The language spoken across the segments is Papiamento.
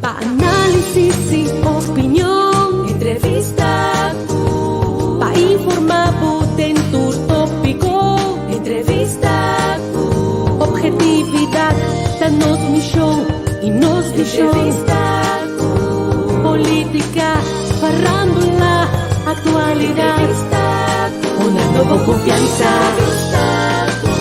Pa análisis i opinion. Entrevista ku. Pa informá bo den tur tópiko. Entrevista ku. Ophetividat ta nos mishon i nos vishon. Entrevista ku. Polítika, farándula, aktualidat. Entrevista ku. Dunando bo konfiansa. Entrevista ku.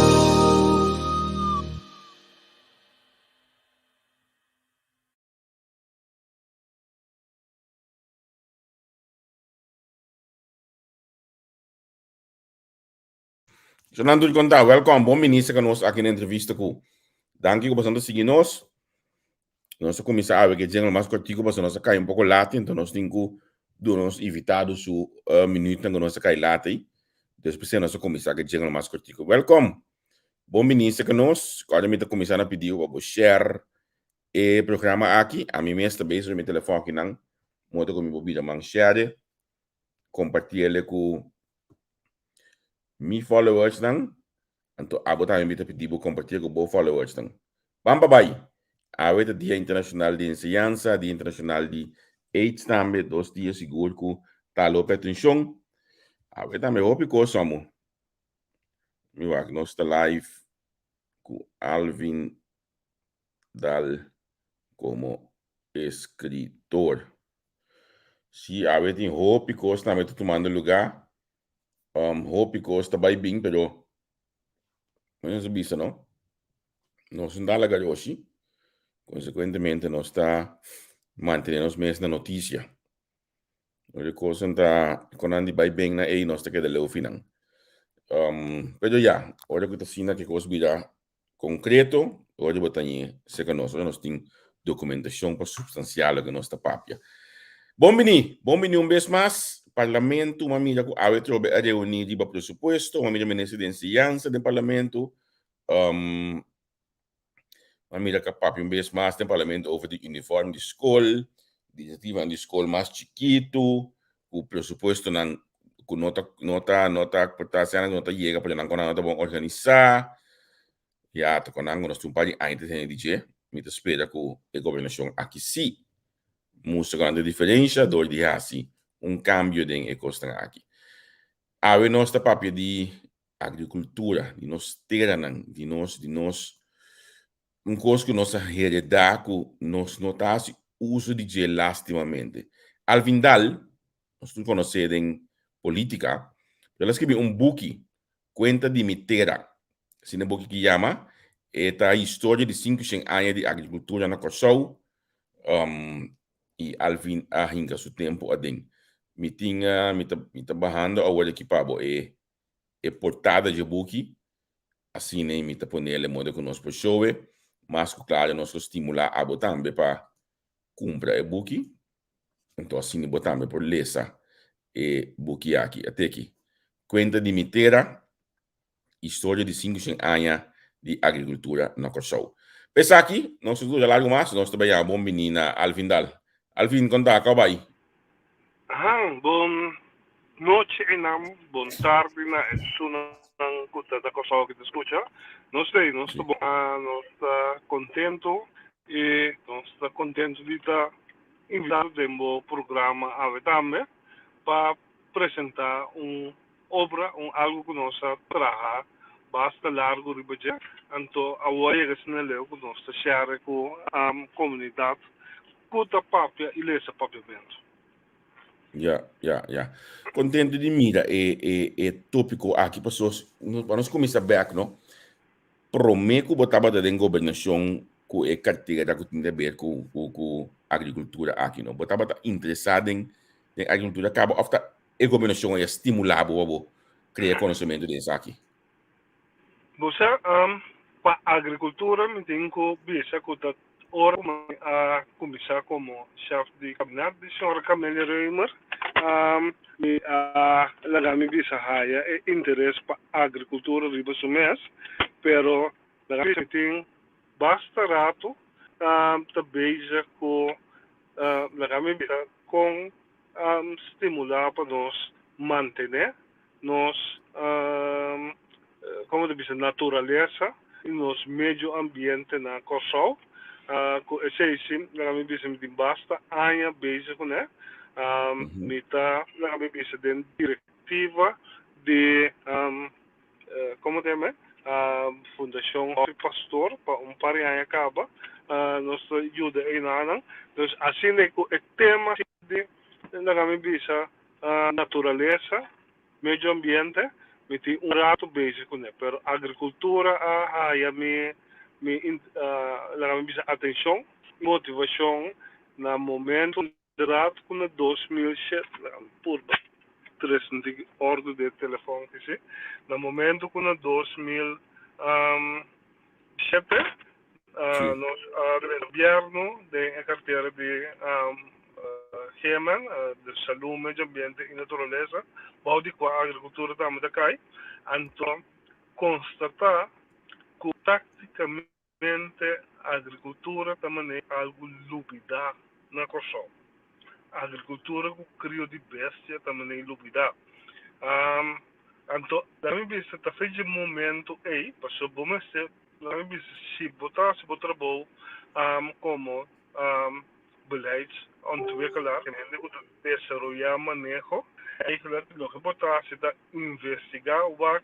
Sonan tur konta, welkom, bon minister ka nos aki na entrevista ku. Danki ku boso ta sigui nos. Nos a kuminsá awe ke jingle mas kortiku pasobra nos a kai un poko lati, enton nos tin ku duna nos invitado su uh, minuutnan ku nos a kai lati. Dus p'esei nos a kuminsá ke jingle mas kortiku. Welkom, bon minister ka nos. Kòrda mi ta kuminsá na pidi bo pa bo share e programa aki. Ami mes ta bezig riba mi telefòn akinan. Moto ku mi por bira man share, kompartiele ku mi followersnan, anto abo tambe mi ta pidi bo kompartié ku bo followersnan. Ban pa bai! Awe ta Dia Internashonal di Enseñansa, Dia Internashonal di AIDS tambe, dos dia sigur ku ta lope atenshon. Awe tambe hopi kos amo. Mi wak nos ta live ku Alvin Daal komo eskritor. Si awe tin hopi kos tambe ta tumando lugá. Hopi kos ta bai bin, pero nos a bisa no, nos no ta laga yoshi, konsekuentemente nos ta mantené nos mes na notisia. Ora e kosnan ta kon nan di bai bin na ei nos ta keda leu finan. Pero ya, ora ku ta asina ku e kos bira Konkreto, ora bo ta ñe serka nos, ora nos tin dokumentashon pa supstansiá loke nos ta papia. Bon bini! Bon bini un bes mas. Parlamento, un a mira ku awe trobe a reuní riba presupuesto, un a mira minister di enseñansa den parlamento, un a mira ku a papia un bes mas den parlamento over di uniform di skol, di inisiativanan di skol mas chikitu, ku presupuestonan ku no ta no ta no ta por ta asina no ta yega pasobra nan konan no ta bon organisá. Ya ta konan ku nos tin un par di aña ta tene di dje. Mi ta spera ku e gobernashon aki sí mustra ku nan ta diferensha dor di hasi un kambio den e kosnan aki. Awe nos ta papia di agrikultura, di nos teranan, di nos di nos un kos ku nos a heredá ku nos no ta hasi uso di dje lastimamente. Alvin Daal, nos tur konosé den polítika, pero el a skibi un buki, Kuenta di mi tera. Asina e buki ki yama. E ta historia di 500 aña di agrikultura na Kòrsou. I Alvin a hinka su tempu aden. Mi tin, mi ta, mi ta bahando awor aki pa bo e e portada dje buki. Asina mi ta ponel e moda ku nos por show e. Mas ku klaro nos lo stimulá abo tambe pa kumpra e buki. Anto asina bo tambe por lesa e buki aki. A teki, Kuenta di mi tera, historia di 500 aña di agrikultura na Kòrsou. Pa esaki, nos no ta dura largu mas, nos ta bai yama bon bini na Alvin Daal. Alvin, kon ta? Kau bai? Ahan, bon nochi einan, bon tardi na esunnan ku ta na Kòrsou aki ta skucha. Nos ta ei, nos ta bon, nos ta kontentu i nos ta kontentu di ta invitado den bo programa awe tambe pa presenta un obra, un algo ku nos a traha basta largo riba dje, anto awor a yega asina leu ku nos ta share ku komunidat ku ta papia i lesa papiamentu. Ya, ya, ya. Contento di mira e, e, e tópico aki, pasos, pa nos kuminsá bek, no? Promé ku bo tabata den gobernashon ku e kartera ku tin haber ku, ku, ku agrikultura aki, no? Bo tabata interesá den, den agrikultura kaba òf ta e gobernashon a stimulá bo pa bo krea konosementu den esaki? Bo sa, pa agrikultura mi tin ku bisa ku ta ora ku mi a kuminsá komo shèf di kabinet di señora Camelia Römer, mi a laga mi bisa haya e interes pa agrikultura riba su mes, pero laga mi bisa mi tin basta ratu ta bezig ku laga mi bisa kon stimulá pa nos mantené nos komo ta bisa naturalesa i nos medio ambiente na Kòrsou. Ku esei si, laga mi bisa mi tin basta aña bezig kuné. Mi ta, laga mi bisa, den direktiva di, komo ta yama e? Fundashon Hofi Pastor pa un par di aña kaba. Nos ta yuda einanan. Dus asina ku e tema di, laga mi bisa, naturalesa, medio ambiente, mi tin un rato bezig kuné, pero agrikultura a haya mi mi laga mi bisa atenshon i motivashon na momento inderdat ku na 2007, laga mi purba tres un tiki òrdu di e telefòn aki, na momento ku na 2007 nos a drenta gobièrnu den e kartera di GMN, di Salú, Medio Ambiente i Naturalesa, bou di kua agrikultura tambe ta kai, anto konstatá ku práktikamente agrikultura ta manera algu lubidá na Kòrsou. Agrikultura ku krio di bestia ta manera lubidá. Anto, na mi bista ta fecha e momento ei, pasobra bo mester Laga mi bisa si bo ta hasi bo trabou komo beleidsontwikkelaar, hende ku ta desaroyá maneho, eigenlijk loke bo ta hasi ta investigá wak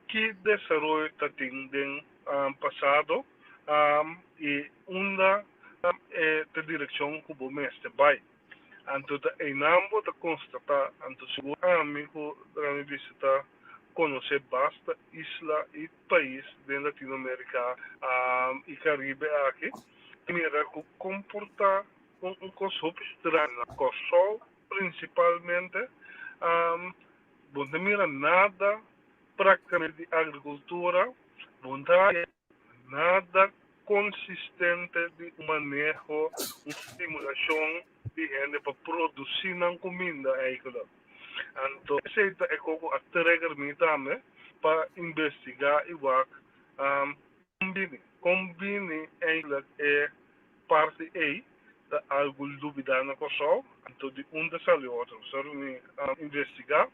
ki desaroyo ta tin den pasado i unda e ta direkshon ku bo mester bai. Anto ta einan bo ta konstatá, anto sigur ami ku laga mi bisa ta konosé basta isla i pais den Latinoamerica y Caribe aki mira cu comporta con un cos hopi straño. Na Corsou principalmente bo no ta mira nada practicamente di agricultura, bo no ta haya nada consistente di un maneho, un stimulacion di hende pa produci nan cuminda eigenlijk. Anto esei ta e koko a trigger mi tambe pa investigá i wak kon bini, kon bini eigenlijk e parti ei ta algu lubidá na Kòrsou, anto di un ta sali otro. Pasobra mi a investigá,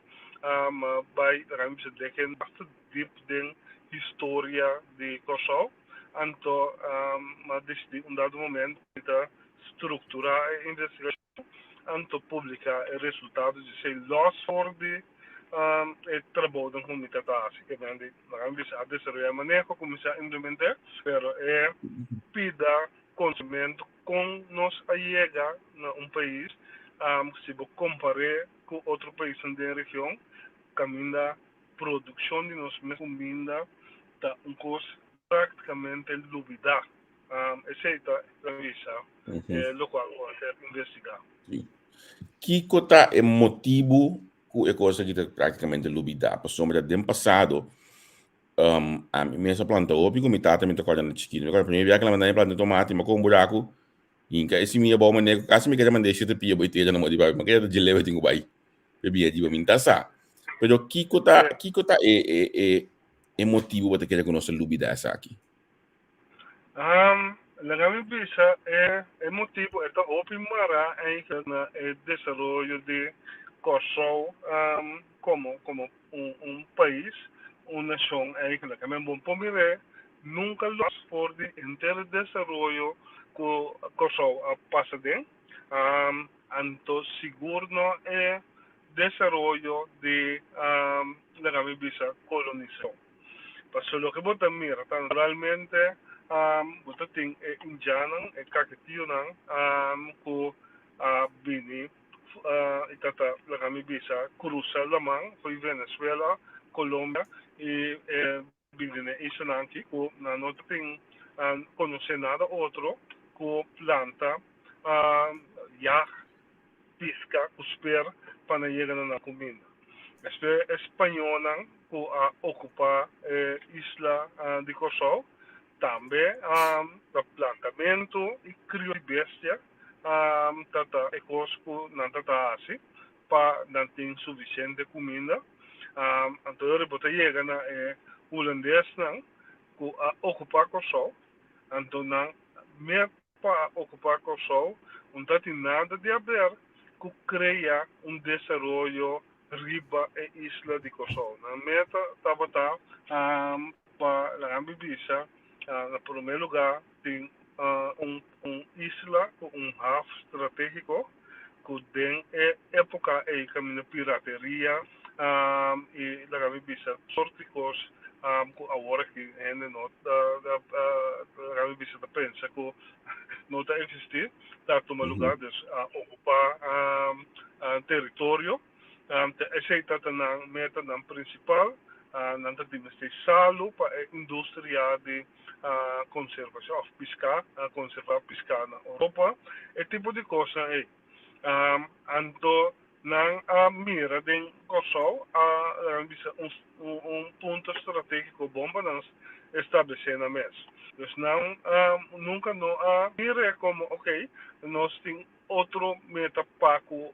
mi bai laga mi bisa deken basta dip den historia di Kòrsou, anto mi a disidí un dado momento mi ta strukturá e investigashon. Anto publica e resultado di esey los for di e trabounan cu mi ta ta haci. Ke men di nan bisa a desaroya e maneho, cuminsa implemente, pero e pida conocimento con nos a yega na un pais, si bo compare cu otro paisnan den region, caminda produccion di nos mes cuminda ta un cos practicamente lubida. Esei ta revisa lokual ku a ser investigá. Kiko ta e motibu ku e kos aki ta práktikamente lubidá? Pasobra den pasado ami mes a planta hopi ku mi tata mi ta kòrda na chikitu. Mi kòrda promé biaha ku el a manda mi planta tomati, mi a kohe un buraku hinka e simia bou manera ku kasi mi kere mand'é shete pia bo e tera na modi bai. Mi kere ta dje leu e tin ku bai p'e bia riba mi ta sa. Pero kiko ta kiko ta e e e e motibu bo ta kere ku nos a lubidá esaki? Laga mi bisa e e motibu e ta hopi mará eigenlijk na e desaroyo di Kòrsou komo komo un un pais, un nashon eigenlijk. Men bon por mir'é nunka los for di henter e desaroyo ku Kòrsou a pasa den. Anto sigur no e desaroyo di laga mi bisa kolonisashon. Pasobra loke bo ta mira ta naturalmente bo ta tin e indiannan, e kaketionan ku a bini i ta ta laga mi bisa krusa laman for di Venezuela, Colombia i e bini na e islanan aki ku nan no ta tin konosé nada otro ku planta, yag, piska ku sper pa nan yega na nan kuminda. Despues e spañónan ku a okupá e isla di Kòrsou tambe ta plantamentu i krio di bestia ta ta e kos ku nan ta ta hasi pa nan tin sufisiente kuminda. Anto ora bo ta yega na e hulandesnan ku a okupá Kòrsou, anto nan met Pa a okupá Kòrsou un ta tin nada di aber ku krea un desaroyo riba e isla di Kòrsou. Nan meta tabata pa laga mi bisa na promé lugá tin Un isla ku un haf stratégiko ku den e époka ei kaminda pirateria i laga mi bisa sort di kos ku awor aki hende no ta laga mi bisa ta pensa ku no ta eksistí ta tuma lugá dus a okupá teritorio. Esei ta nan metanan prinsipal. Nan ta tin mester salu pa e industria di konservashon òf piská, konservá piská na Oropa, e tipo di kosnan ei. Anto nan a mira den Kòrsou a nan bisa un un punto stratégiko bon pa nan establesé nan mes. Dus nan nunka no a mira komo okey nos tin otro meta pa ku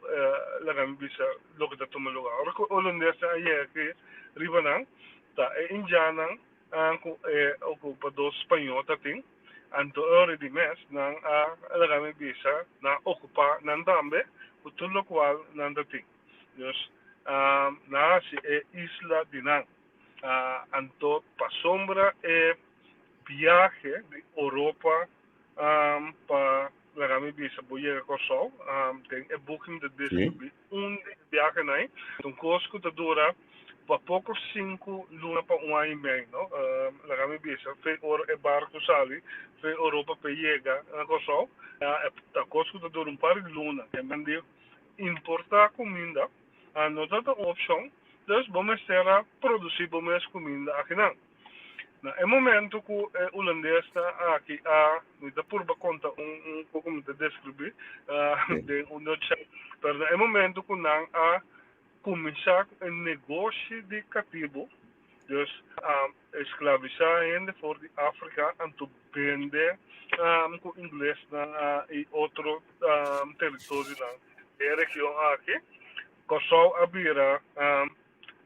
laga mi bisa loke ta tuma lugar. Ora ku holandesnan a yega aki riba nan ta e indiannan ku e okupadó spañó ta tin, anto e ora di mes nan a laga mi bisa nan a okupá nan tambe ku tur lokual nan ta tin. Dus nan a hasi e isla di nan. Anto pasobra e biahe di Oropa pa laga mi bisa bo yega Kòrsou den e buki mi ta deskribí un di e biahenan ei. Ta un kos ku ta dura pa poko sinku luna pa un aña i mei no. Laga mi bisa fe ora e barku sali fe Europa pa e yega na Kòrsou ta kos ku ta dura un par di luna. E men di importá kuminda no ta un opshon dus bo mester a produsí bo mes kuminda akinan. Na e momento ku e hulandesnan aki a, mi ta purba konta un un poko mi ta deskribí den un nutshell, pero na e momento ku nan a kuminsá ku e negoshi di katibu, dus a esklavisá hende for di Afrika anto bende ku inglesnan i otro teritorionan den e region aki, Kòrsou a bira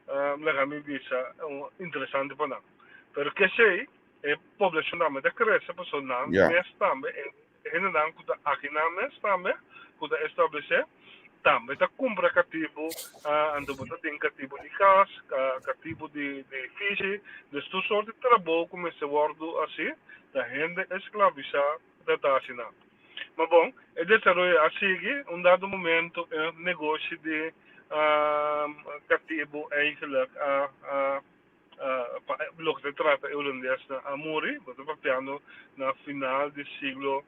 Laga mi bisa un interesante pa nan. Pero kesey e poblacion tambe ta crece pasobra nan mes tambe e hendenan cu ta aki nan mes tambe cu ta establece tambe ta cumpra catibu anto bo ta tin catibu di cas, catibu di fishi, dus tur soort di trabou cu mester wordo haci ta hende esclavisa ta ta haci nan. Ma bon, e desaroyo a sigui, un dado momento e negoshi di katibu eigenlijk a pa loke ta trata e hulandesnan a muri, bo ta papiando na final di siglo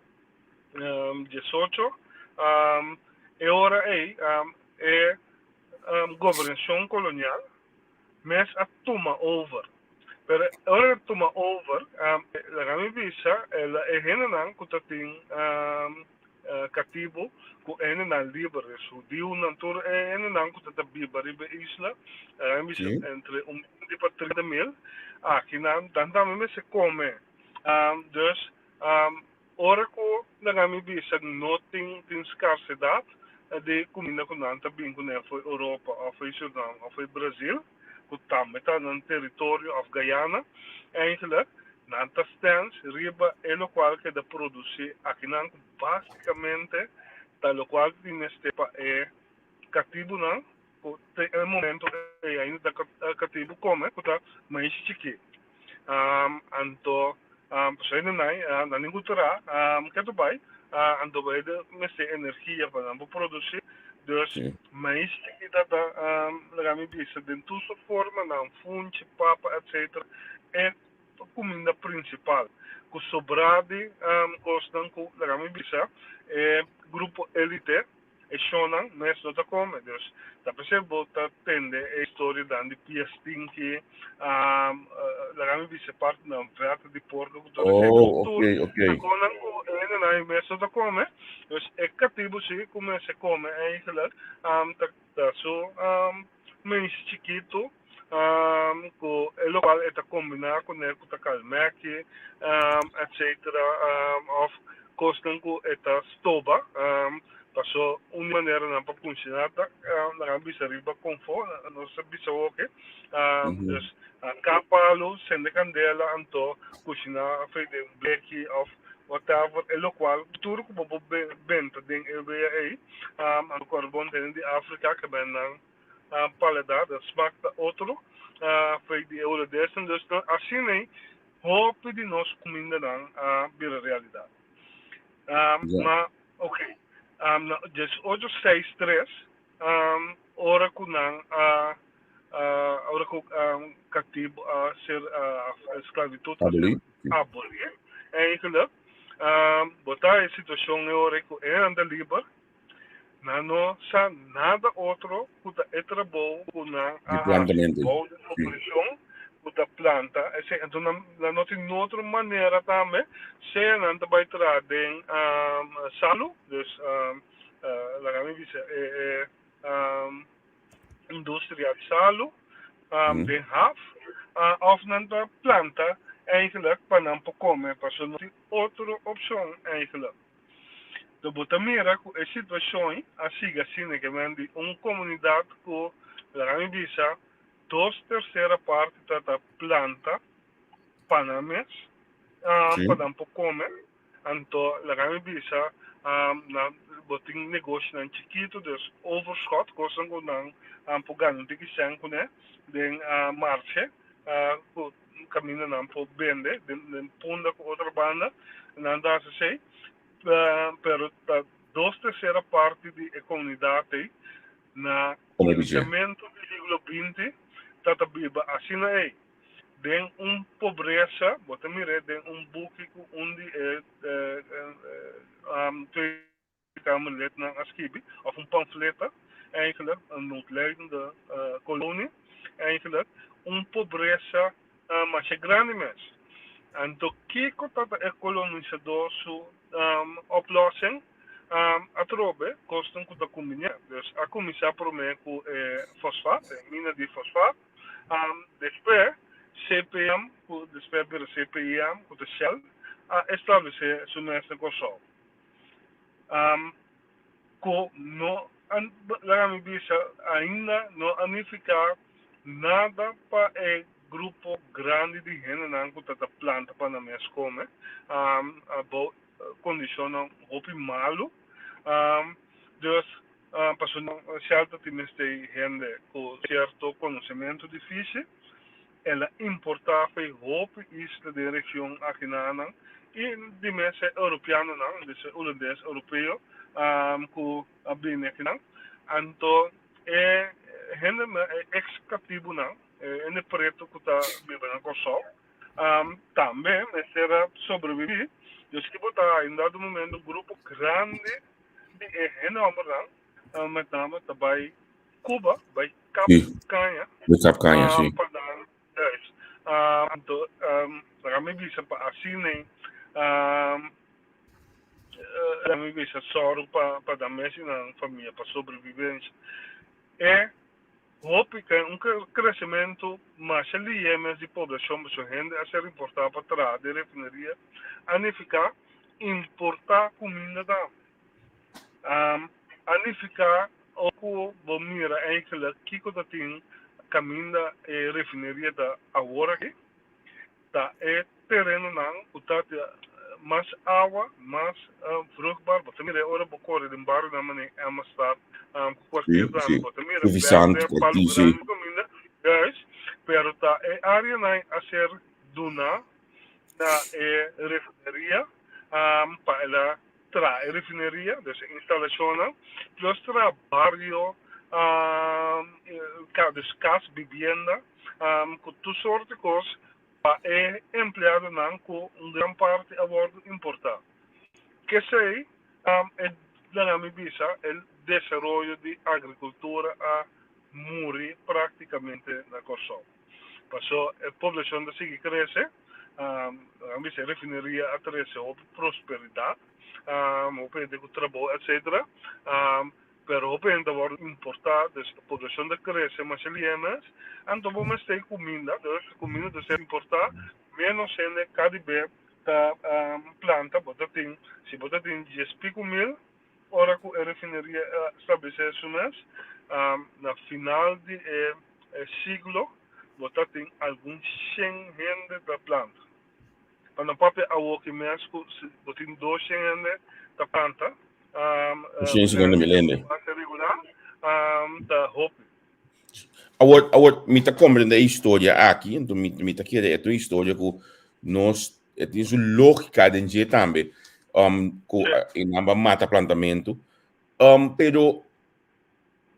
diesocho, e ora ei e gobernashon kolonial mes a tuma over. Pero ora el a tuma over, laga mi bisa, el a e hendenan ku ta tin katibu ku e hendenan liber, dus hudiunan, tur e hendenan ku ta ta biba riba e isla, laga mi bisa entre un binti pa trinta mil, akinan nan tambe mester kome. Dus Ora ku laga mi bisa no tin tin skarsedat di kuminda ku nan ta bin kuné for Europa òf for Surinam òf for Brazil ku tambe ta nan teritorio òf Guyana eigenlijk nan ta stens riba e lokual keda produsí akinan ku basikamente ta lokual tin mester pa e katibunan ku te e momento ei ainda ta katibu kome ku ta maishi chikí. Anto pasobra hende nan nan tin ku traha ketu bai anto bo hende mester energia pa nan por produsí. Dus maishi chikí ta laga mi bisa den tur su formanan, funchi, papa etcetera e kuminda prinsipal ku sobrá di kosnan ku laga mi bisa e grupo elite E shonnan mes no ta kome. Dus ta p'esei bo ta tende e historianan di pia stinki, laga mi bisa e partinan vèt di porko ku tur esei. Oh, Tur oké, oké. takonan ku e hendenan ei mes no ta kome. Dus e katibu si ku mester kome eigenlijk ta su meishi chikitu ku e lokual e ta kombiná kuné ku ta kalmèki etcetera òf kosnan ku e ta stoba paso un di maneranan pa kunshiná ta nan a bisa riba konfò nos ta bisa hopi dus ka palu sende kandela anto kushiná afei den bleki òf whatever e lokual tur ku bo por benta den e wea ei anto kòrbon tene di Afrika ke ben nan paladar, de smak ta otro fei di e hulandesnan. Dus asina ei hopi di nos kumindanan a bira realidat. Ma ok, na 1863, ora ku nan a ora ku katibu a ser sklabitut a ser abolí eigenlijk, bo ta e situashon e ora ku e nan ta liber, nan no sa nada otro ku ta e trabou ku nan a hasi bou di opreshon ku ta planta esei. Anto nan no tin otro manera tambe, sea nan ta bai traha den salu, dus laga mi bisa e industria di salu den haf, of nan ta planta eigenlijk pa nan por kome, pasobra no tin otro opshon eigenlijk. Lo bo ta mira ku e situashon a sigui asina ke men di un komunidat ku, laga mi bisa, dos tersera parti ta ta planta pa nan mes, pa nan por kome. Anto laga mi bisa, nan bo tin negoshinan chikitu, dus overschot, kosnan ku nan por gana un tiki sèn kuné den marshe, ku kaminda nan por bende den Punda ku otro banda, nan ta hasi esei. Pero ta dos tersera parti di e komunidat ei na kuminsamentu di siglo binti ta ta biba asina ei. Den un pobresa, bo ta mir'é den un buki ku un di e Tweede Kamerlidnan a skibi, òf un pamfleta eigenlijk, een noodlijdende kolonie eigenlijk, un pobresa masha grandi mes. Anto kiko tabata e kolonisadó su oplossing? Atrobe kosnan ku ta kumbiné. Dus a kuminsá promé ku e fosfat, e mina di fosfat. Despues CPM, ku despues a bira CPIM, ku ta Shell, a establesé su mes na Kòrsou. Ku no a, laga mi bisa, ainda no a nifiká nada pa e grupo grandi di hendenan ku ta ta planta pa nan mes kome, bou kondishonnan hopi malu. Dus, pasobra Shell ta tin mester hende ku sierto konosementu di fishi, el a importá fe hopi isla den region akinanan i di mes e europeanonan, dus e hulandes europeo ku a bini akinan. Anto e hendenan, e eks katibunan, e hende pretu ku ta biba na Kòrsou tambe mester a sobrebibí. Dus ki bo ta haña un dado momento un grupo grandi di e hende hòmbernan, met name ta bai Cuba, bai kap kaña. Bai kap kaña, si. Pa nan thuis. Anto, laga mi bisa pa asina, laga mi bisa sòru pa pa nan mes i nan famia, pa sobrevivencia. E hopi ke un kresementu masha lihe mes di poblashon, pasobra hende a ser importá pa traha den refineria, a nifiká importá kuminda tambe. A nifiká ora ku bo mira eigenlijk kiko ta tin kaminda e refineria ta awor aki, ta e terenonan ku ta mas awa, mas vruchtbaar. Bo ta mira ora bo kore den barionan manera Emmastad ku kwartier tambe, bo ta mira bèrdè, palu grandi kaminda, juist, pero ta e areanan a ser duna na e refineria pa el a traha e refineria, dus e instalashonnan, plus traha bario, dus kas, bibienda, ku tur sort di kos pa e empleadonan ku un gran parti a wòrdu importá. Kesei e laga mi bisa e desaroyo di agrikultura a muri praktikamente na Kòrsou. Paso e poblashon ta sigui krese, nan bisa e refineria a trese hopi prosperidat, hopi hende ku trabou etsetera, pero hopi hende ta wòrdu importá, dus e poblashon ta krese masha lihe mes, anto bo mester kuminda, dus kuminda ta ser importá, ménos hende kada be ta planta, bo ta tin, si bo ta tin dies piku mil, Ora ku e refineria a establesé su mes, na final di e siglo bo ta tin algun shen hende ta planta. Pa no papia awoki mes ku bo tin doshen hende ta planta, 250 mil hende. Base regular ta hopi. Awor, awor mi ta comprende e historia aki, enton mi, mi ta kere e ta un historia ku nos, e tin su lógica den dje tambe. Um, ku e nan ba mata plantamentu. Pero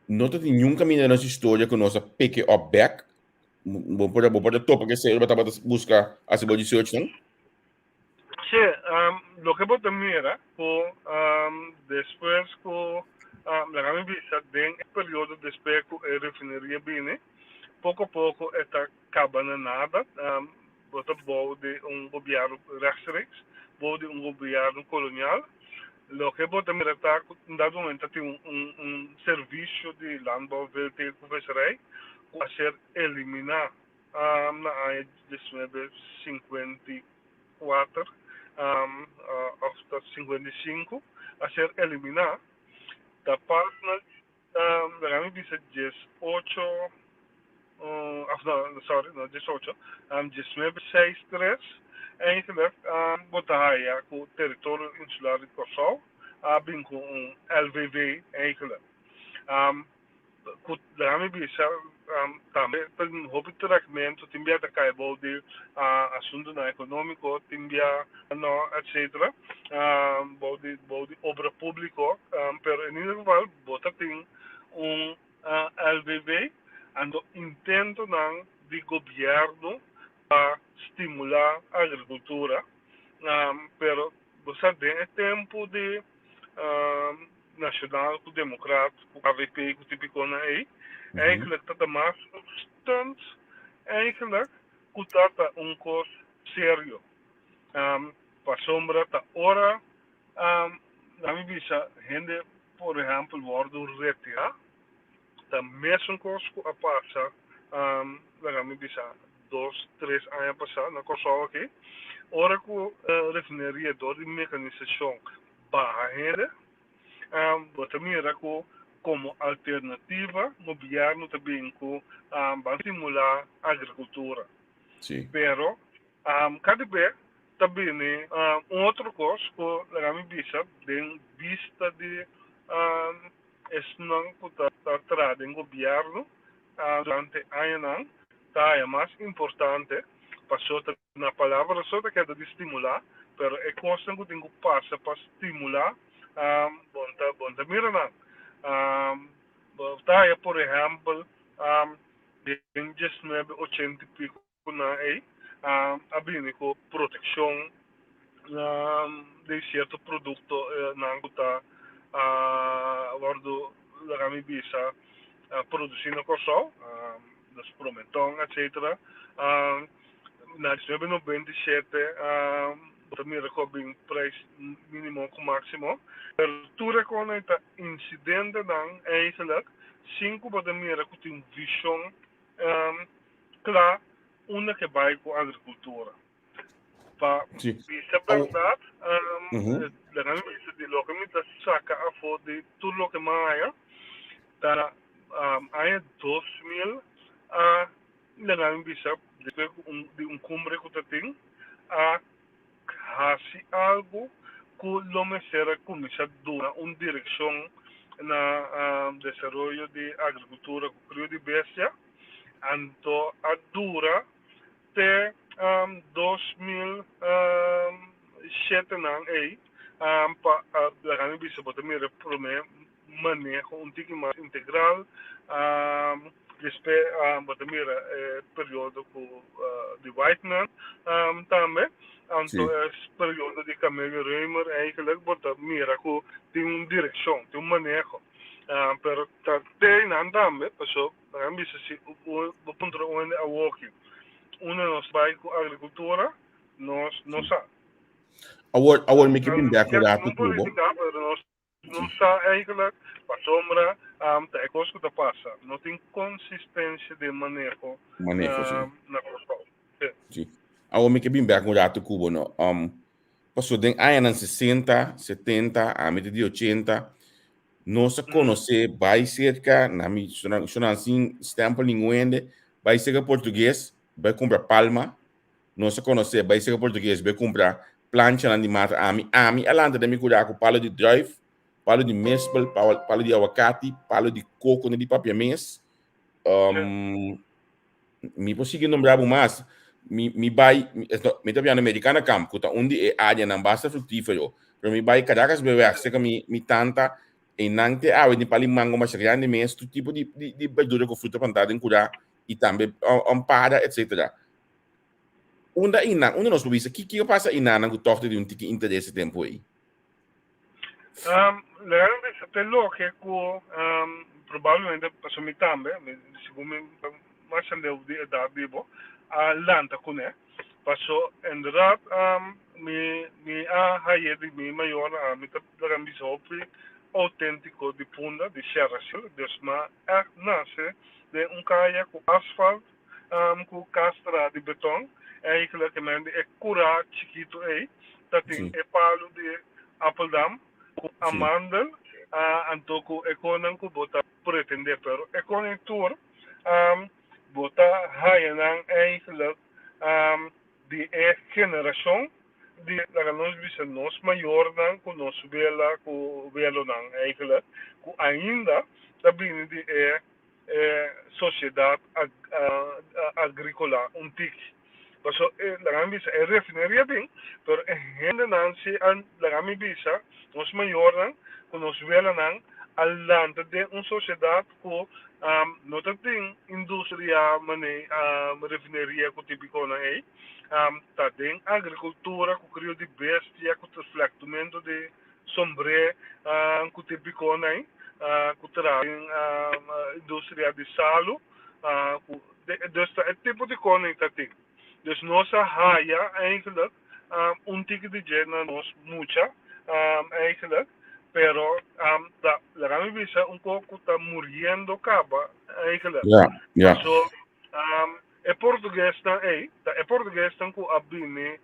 no ta tin niun kaminda den nos historia ku nos a pick it up back. Bo por bo por a topa ku esei ora bo tabata buska hasi bo researchnan? Sí, loke bo ta mira ku despues ku laga mi bisa den e periodo despues ku e refineria bini, poko poko e ta kaba na nada. Bo ta bou di un gobièrnu rechtstreeks, bou di un gobièrnu kolonial. Loke bo ta mira ta ku un dado momento ta tin un servisio di landbouw, veeteelt ku visserij ku a ser eliminá na aña 1954 òf ta 55 a ser eliminá. Ta pas na Laga mi bisa 18, of no, sorry, no 18, 19 seis tres, eigenlijk bo ta haya ku teritorio insular di Kòrsou a bin ku un LVV eigenlijk. Ku laga mi bisa tambe ta hopi trekmentu, tin bia ta kai bou di asuntunan ekonómiko, tin bia no, etcetera, bou di bou di obra públiko, pero en ieder geval bo ta tin un LVV, anto intentonan di gobièrnu pa stimulá agrikultura, pero bo sa den e tempu di Nacional ku Democraat ku avp ku tipikonan ei, eigenlijk ta ta mas un stunt eigenlijk ku ta ta un kos serio. Pasobra ta ora na mi bisa hende por ehempel wòrdu retirá ta mesun kos ku a pasa laga mi bisa dos tres aña pasá na Kòrsou aki ora ku refineria dor di mekanisashon baha hende bo ta mira ku komo alternativa gobièrnu ta bin ku ban stimulá agrikultura. Pero kada be ta bini un otro kos ku laga mi bisa den bista di esnan ku ta traha den gobièrnu durante añanan ta haña mas importante pasobra ta na palabra so ta keda di stimulá pero e kosnan ku tin ku pasa pa stimulá bo ta mira nan. Bo ta haña por ehèmpel den 1980 i piko nan ei a bini ku protekshon di sierto produktonan ku ta wòrdu laga mi bisa produsí na Kòrsou, dus promenton etsetera. Na 1997 bo ta mira ku a bin preis mínimo ku máksimo, pero tur e kosnan ta insidentenan eigentlik sin ku bo ta mira ku tin vishon kla unda ke bai ku agrikultura. Pa bisa bèrdat, laga mi bisa di loke mi ta saka afó di tur loke mi a haña, ta aña 2000 a laga mi bisa despues di un kumbre ku ta tin a hasi algu ku lo mester a kuminsá duna un direkshon na desaroyo di agrikultura ku krio di bestia, anto a dura te 2007 nan ei pa laga mi bisa bo ta mira promé maneho un tiki mas integral, despues bo ta mira e periodo ku di Whiteman tambe, anto e periodo di Camelia Römer eigenlijk bo ta mira ku tin un direkshon, tin un maneho, pero ta te einan tambe paso nan a bisa si bo puntra un hende awoki unda nos bai ku agrikultura nos no sa. Awor awor mi ke bin bek un ratu ku bo. No sa eigenlijk pasobra ta e kos ku ta pasa. No tin konsistensia den maneho Maneho, si. na Kòrsou. Si. Si. Awor mi ke bin bek un ratu ku bo no. Paso den añanan 60, 70, ami ta di 80, nos a konosé bai serka, na mi shona sin stempel ningun hende, bai serka portugues, bai kumpra palma, Nos a konosé bai serka portugues bai kumpra planchanan di mata. Ami ami a lanta den mi kurá ku palu di druif, palu di mespel, palu di awakati, palu di koko di papia mes. Mi por sigui nombra bo mas. Mi mi bai mi ta biando Americana Camp ku ta un di e áreanan basta fruktífero. Pero mi bai Caracas beweg, seka mi mi tanta einan te awe tin pali mango masha grandi mes, tur tipo di di di berdura ku fruta plantá den kurá i tambe para etcetera. Unda einan, unda nos por bisa ki kiko pasa einanan ku tòg ta di un tiki interes e tempu ei? Laga mi bisa te loke ku probablemente pasobra mi tambe, segun mi masha leu di edat di bo, a lanta kuné. Paso inderdaad mi mi a haye di mi mayornan, ami ta laga mi bisa hopi autentico di Punda, di Sierra Sur, dus mi a echt nace den un kaya ku asfalt, ku kas traha di beton, eigenlijk e men di e kura chikitu ei ta tin e palu di Appeldam ku amandel, anto ku e konan ku bo ta pretende, pero e kon ei tur Bo ta haña nan eigenlijk di e generashon di laga nos bisa nos mayornan ku nos wela ku welonan eigenlijk ku ainda ta bini di e sosiedat agrikola un tiki. Paso e laga mi bisa e refineria bin pero e hendenan si a laga mi bisa nos mayornan ku nos welanan a lanta den un sosiedat ku no ta tin industria mane refineria ku tipikonan ei ta den agrikultura ku krio di bestia ku flèktumento di sombré ku tipikonan ei ku traha den industria di salu ku dus ta e tipo di koning ta tin. Dus nos a haya eigenlijk un tiki di dje na nos mucha eigenlijk, pero ta laga mi bisa un ko ku ta muriendo kaba eigenlijk. So e portuguesnan ei ta e portuguesnan ku a bini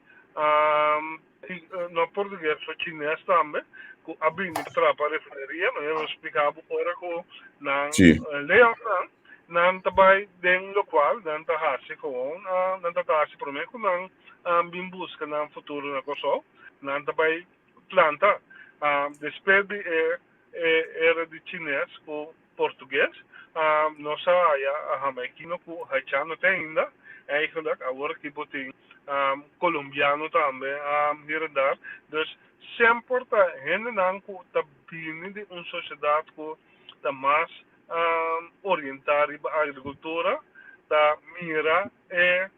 no portugues so chines tambe ku a bini traha pa refineria, manera nos splika bo ora ku nan layoff nan. Nan ta bai den lokual nan ta hasi gewoon, nan ta hasi promé ku nan bin buska nan futuro na Kòrsou, nan ta bai planta. Despues di e era di chines ku portugues, nos a haya hamaikino ku haitiano te ainda, eigenlijk awor aki bo tin kolombiano tambe hier en daar. Dus semper ta hendenan ku ta bini di un sosiedat ku ta mas orientá riba agrikultura ta mira e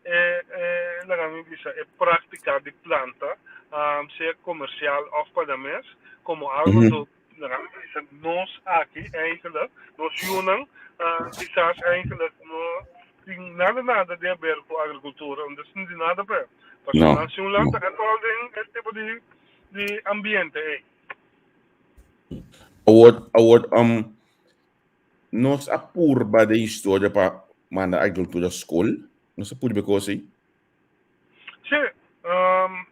e e laga mi bisa e práktika di planta sea komersial òf pa nan mes komo algu ku laga mi bisa nos aki eigentlik nos yunan kisas eigentlik no tin nada nada di haber ku agrikultura no ta sinti nada p'e pasobra nan si un lanta ètòl den e tipo di di ambiente ei. Awor, awor, um, nos a purba de historia pa manda agricultura school. Nos a purba cos ei. Sí, um,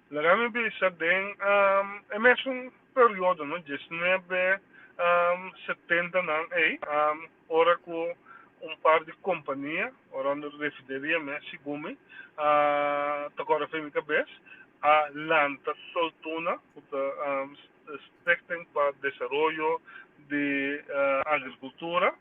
laga mi bisa den um, e mesun periodo, no, 19 um, 70 nan ei, um, ora ku un par di kompania, orando refineria mes, segun mi, uh, ta kòrda fen mi kabes, a lanta Soltuna, ku ta Stichting pa Desaroyo di Agrikultura.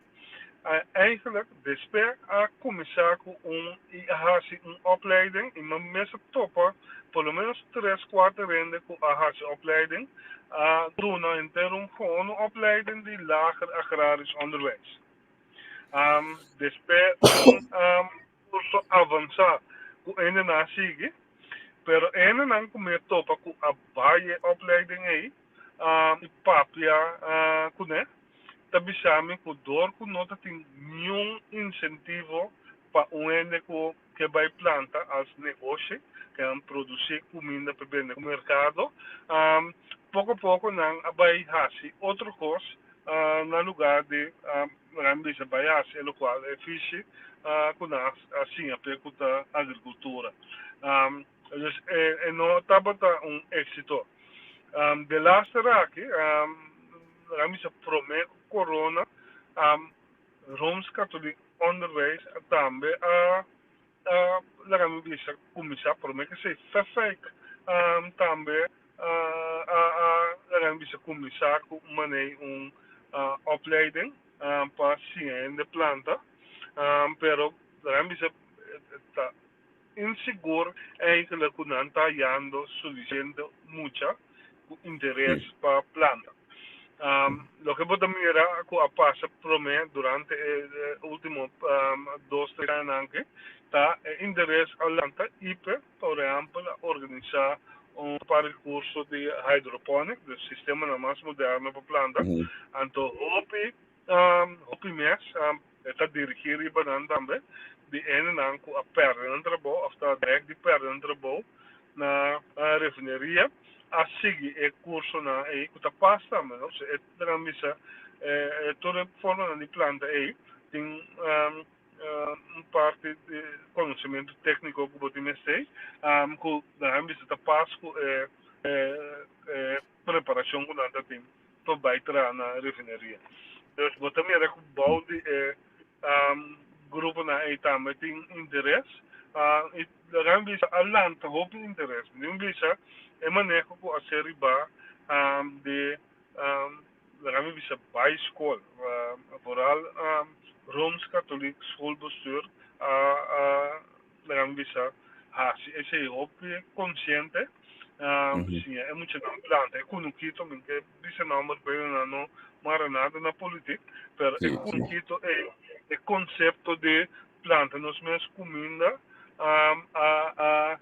Eigenlijk despues a kuminsá ku un i a hasi un opleiding i mi mester topa por lo menos tres kuater hende ku a hasi opleiding, a duna henter un gewoon un opleiding di lager agrarisch onderwijs. Despues un kurso avansá ku hendenan a sigui, pero hendenan ku mi a topa ku a bai e opleiding ei i papia kuné ta bisa mi ku dor ku no ta tin niun insentivo pa un hende ku ke bai planta as negoshi, ke nan produsí kuminda pa bende ku merkado, poko poko nan a bai hasi otro kos na lugá di Nan bisa bai hasi e lokual e fishi ku nan a siña p'e ku ta agrikultura. Dus e no tabata un éksito. Delaster aki, nan bisa promé ku korona, Rooms-Katholiek Onderwijs tambe a laga mi bisa kuminsá promé ku esei fèfèk tambe a laga mi bisa kuminsá ku manei un opleiding pa siña hende planta pero laga mi bisa ta insigur eigenlijk ku nan ta hayando sufisiente mucha. ku interes pa planta. Loke bo ta mira ku a pasa promé durante e último dos tres añanan aki ta e interes a lanta IPE por ehèmpel a organisá un par di kurso di hydroponic, dus sistemanan mas moderno pa planta. Anto hopi hopi mes e ta dirigí riba nan tambe di hendenan ku a pèrdè nan trabou òf ta drèk di pèrdè nan trabou na refineria a sigui e kursonan ei ku ta pas tambe no. E ta bisa tur e formanan di planta ei tin un parti di konosementu tékniko ku bo tin mester ku nan a bisa ta pas ku e preparashon ku nan ta tin pa bai traha na refineria. Dus bo ta mira ku bou di e gruponan ei tambe tin interes i laga mi bisa a lanta hopi interes. Mi tin bisa e maneho ku a ser riba di laga mi bisa bai skol, vooral Rooms-Katholiek Schoolbestuur a Laga mi bisa hasi esei hopi konsiente. Siña e muchanan planta e kunukito, mi ke bisa nomber pero nan no mara nada na politik, pero e kunukito ei, e konsepto di planta nos mes kuminda a a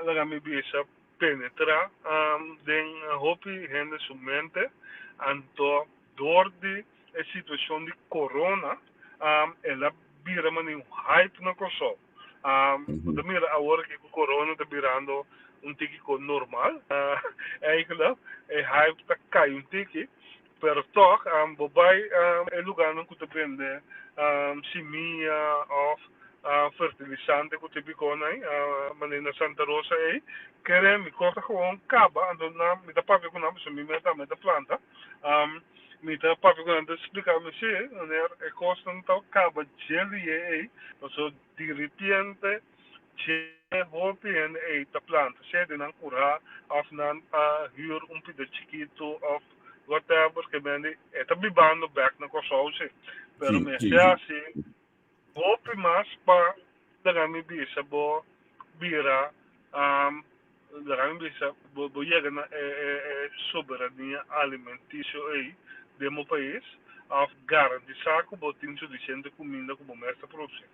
laga mi bisa penetra den hopi hende su mente, anto dor di e situashon di corona el a bira manera un hype na Kòrsou. Bo ta mira awor aki ku corona ta birando un tiki ko normal eigenlijk e hype ta kai un tiki pero tòg bo bai e lugarnan ku ta bende simia òf fertilisante ku tipiko nan manera na Santa Rosa ei kere mi kos ta gewoon kaba anto nan mi ta papia ku nan pasobra mi mes tambe ta planta. Mi ta papia ku nan ta splika mi si, meneer, e kosnan ta kaba dje lie ei, pasobra diripiente dje hopi hende ei ta planta, sea den nan kurá òf nan a hür un pida chikitu òf whatever, ke mende e ta bibando bèk na Kòrsou si, pero mester hasi hopi mas pa laga mi bisa bo bira laga mi bisa bo bo yega na e e e soberania alimentisio ei den bo pais of garantisa ku bo tin sufisiente kuminda ku bo mes ta produsi.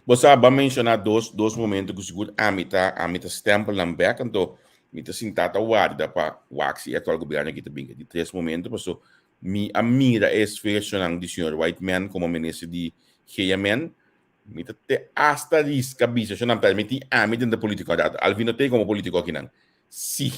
Bo sa bo a menshoná dos dos momento ku sigur ami ta ami ta stempel nan bèk anto mi ta sintá ta warda pa wak si e aktual gobièrnu aki ta bin. Di tres momento paso Mi a mira e esfuersonan di señor Whiteman como minister di GMN. Mi ta te hasta risca bisa sho nan permiti ami den de politico dat Alvin no te como politico akinan. Si.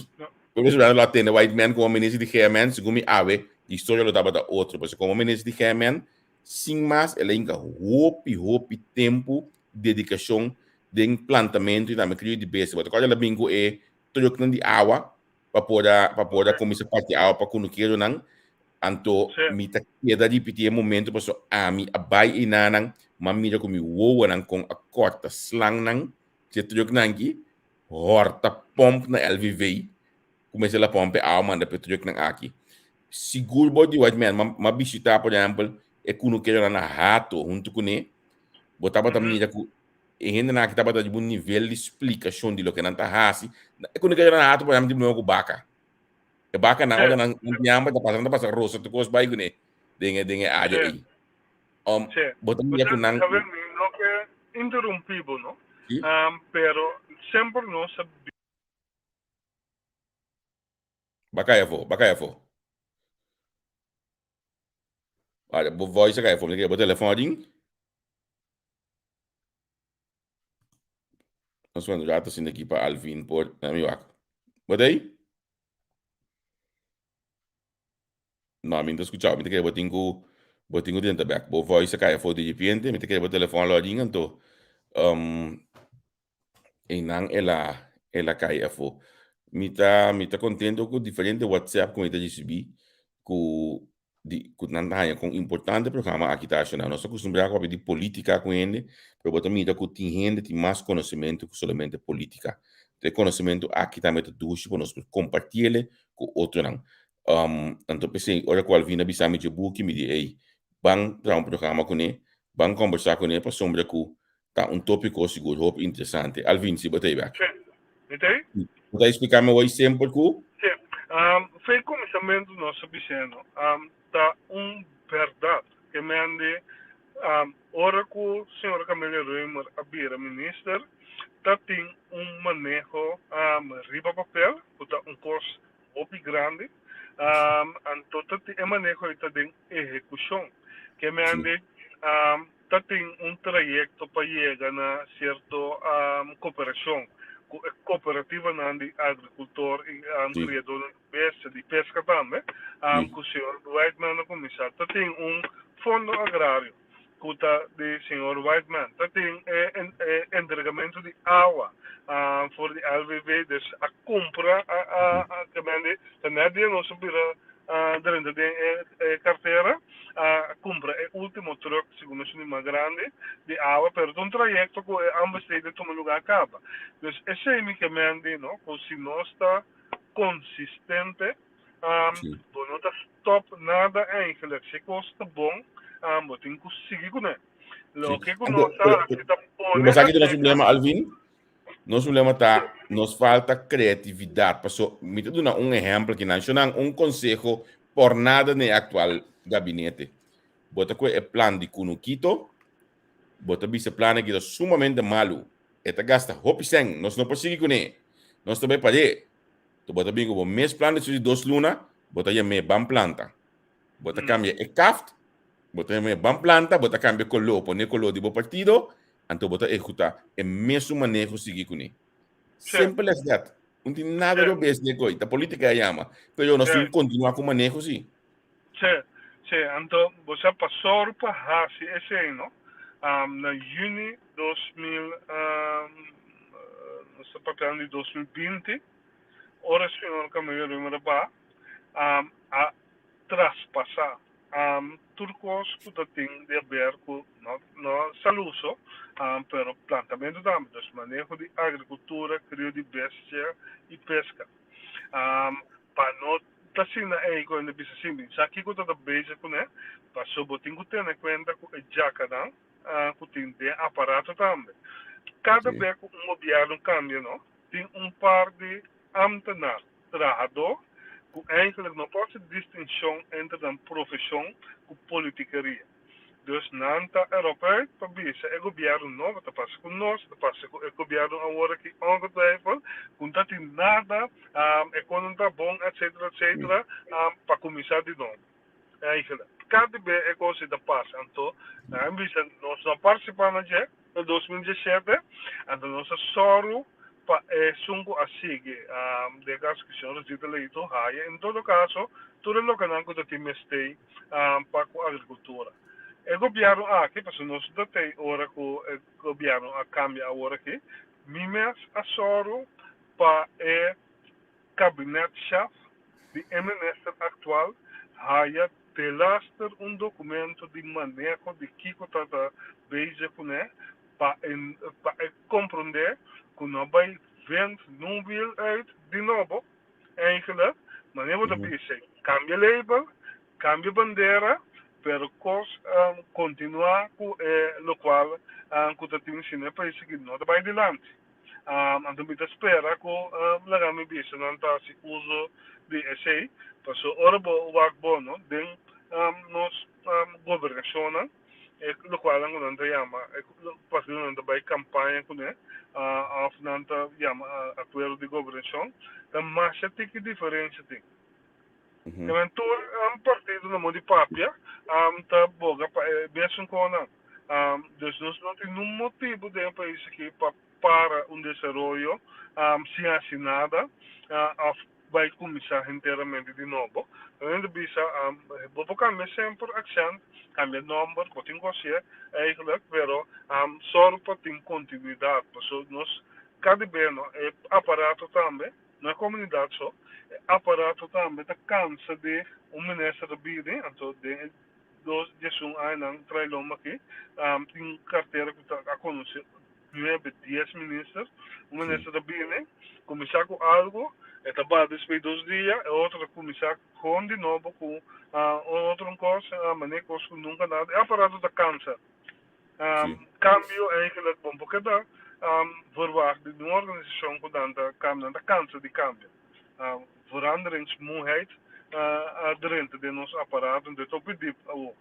Pueblo Soberano lo a tende Whiteman como minister di GMN, segun mi awe historia lo tabata otro. Pasobra como minister di GMN, sin mas el a hinca hopi hopi tempo, dedicacion den plantamento y tambe crio di bestia. Bo ta acorda el a bin cu e trucknan di awa pa por a pa por a kuminsá parti awa pa kunukeronan anto mi ta keda ripití e momento paso ami a bai einanan m'a mira ku mi wowonan kon a kòrta slangnan dje trùknan aki hòrta pòmp na LVV kuminsá la pòmp e awa manda pa e trùknan aki sigur bo di wak men m'a bishitá por ehèmpel e kunukeronan na Hato huntu kuné bo tabata mira ku E hendenan aki tabata riba un nivel di splikashon di loke nan ta hasi. E kunuke nan hatu por ehempel tin problema ku baka. E bakanan ora nan tin hamber ta pasa nan ta pasa rosa tur kos bai kuné den e den e área ei. Um, bo ta mira ku nan. Javier, mi no ke interumpi bo no, pero semper nos a. Baka ei afó, baka ei afó. Bo voice a kai afó, mi ta kere bo telefòn a ring. Nos un rato sin aquí pa Alvin por na mi wak. Bo ta ahí? No, mi no ta escuchao. Mi ta kere bo tin ku bo tin ku drenta bek. Bo voice a kai afó di repente. Mi ta kere bo telefòn lo a ring anto um, einan el a el a kai afó. Mi ta mi ta kontento ku diferente WhatsApp ku mi ta risibí ku di ku nan ta haña kon importante e programa aki ta ashoná. Nos ta kustumbrá ku papia di polítika ku hende, pero bo ta mira ku tin hende tin mas konosementu ku solamente polítika. Enton e konosementu aki tambe ta dushi pa nos por kompartiele ku otronan. Anto p'esei ora ku Alvin a bisa mi dje buki mi di ey, ban traha un programa kuné, ban kombersá kuné pasobra ku ta un tópiko sigur hopi interesante. Alvin, si bo ta ei bek. Sí, mi ta ei. Bo ta expliká mi awor semper ku. Sí. Fe kuminsamentu nos a bisendo ta un bèrdat ke mende ora ku señor Camelia Römer a bira minister ta tin un maneho riba papel ku ta un kos hopi grandi, anto ta tin e maneho ei ta den ehekushon ke mende ta tin un trayekto pa yega na sierto koperashon ku e kooperativanan di agrikultor i kriadónan di bestia, di peska tambe, ku señor Whiteman a kuminsá. Ta tin un fondo agrario ku ta di señor Whiteman. Ta tin e entregamentu di awa for di LVV, dus a kumpra, ta nèt dia nos a bira drenta den e kartera a kumpra e ultimo trùk, segun mi suni mas grandi, di awa, pero ta un trayekto ku e ambos tei ta tuma lugá kaba. Dus esei mi ke men di no, ku si nos ta konsistente, bo no ta stòp nada eigentlik. Si e kos ta bon, bo tin ku sigui kuné. Loke ku nos ta hasi ta pone. Bo sa ki ta nos problema, Alvin? Nos problema ta nos falta creatividad. Paso, mi ta duna un ehempel ki nan shonan un conseho por nada na e actual gabinete. Bo ta koe e plan di Kunukito, bo ta bisa e plan aki ta sumamente malu. E ta gasta hopi sèn, nos no por sigui kuné. Nos ta bai par'é. To bo ta bin ku bo mes plan despues di dos luna, bo ta yam'é ban planta. Bo ta kambia e kaft, bo ta yam'é ban planta, bo ta kambia koló, pone koló di bo partido, Anto bo ta ehecuta e mesun maneho sigui cune. Simple as that. No tin nada robes den coy. Ta politica e yama. Pero nos tin continua cu maneho si. Sí, sí. Anto bo sa pa soru pa haci esey no. Na juni 2000, nos ta papiando di 2020, ora señor Camilo Römer a ba, a traspasa Tur kos ku ta tin di haber ku no no salú so, pero plantamentu tambe, dus maneho di agrikultura, krio di bestia i peska. Pa no ta asina ei ku hende bisa si mi sa kiko ta ta bezig kuné, pasobra bo tin ku tene kuenta ku e djakanan ku tin den aparato tambe. Kada be ku un gobièrnu kambia no, tin un par di ámtenar trahadó ku eigenlijk no por hasi distinshon entre nan profeshon ku politikeria. Dus nan ta erop uit pa bisa e gobièrnu nobo ta pasa ku nos, ta pasa ku e gobièrnu awor aki ongetwijfeld, ku no ta tin nada, e konan ta bon etcetera etcetera pa kuminsá di nobo. Eigenlijk kada be e kos ei ta pasa. Anto nan bisa nos no a partisipá na dje na 2017, anto nos a sòru pa esun ku a sigui den kaso ku señor Rosita Leito haya en todo kaso tur e lokenan ku ta tin mester pa ku agrikultura. E gobièrnu aki, pasobra nos no ta tei ora ku e gobièrnu a kambia awor aki, mi mes a sòru pa e kabinetchef di e minister aktual haya delaster un dokumento di maneho di kiko ta ta bezig kuné pa e pa e komprondé ku no bai vind nun wiel uit di nobo eigenlijk manera bo ta bisa kambia label kambia bandera pero kos kontinuá ku e lokual ku ta tin si na e pais aki no ta bai dilanti. Anto mi ta spera ku laga mi bisa nan ta hasi uso di esei, pasobra ora bo wak bo no den nos gobernashonnan e lokualnan ku nan ta yama e partidonan ta bai kampaña kuné òf nan ta yama akuerdo di gobernashon ta masha tiki diferensha tin. Te tur partido na modo di papia ta boga pa e mesun konan. Dus nos no tin nun motibu den e pais aki pa para un desaroyo sin hasi nada òf bai kuminsá henteramente di nobo. Nan ta bisa bo por kambia semper aksènt, kambia nòmber, bo tin ku hasié eigentlik, pero sòru pa tin kontinuidat pasobra nos kada bes no e aparato tambe No e komunidat so, e aparato tambe ta kansa di un minister ta bini, anto den e dos diesun añanan trae lomba aki tin kartera ku ta a konosé nuebe, dies minister, un minister ta bini, kuminsá ku algu, e ta baha despues dos dia, e otro ta kuminsá kon di nobo ku un otro un kos, manera kos ku nunka nada, e aparato ta kansa. Kambio eigenlijk bon por keda verwacht di un organisashon ku nan ta nan ta kansa di kambia. Veranderingsmoeheid a drenta den nos aparato, anto e ta hopi dip awor.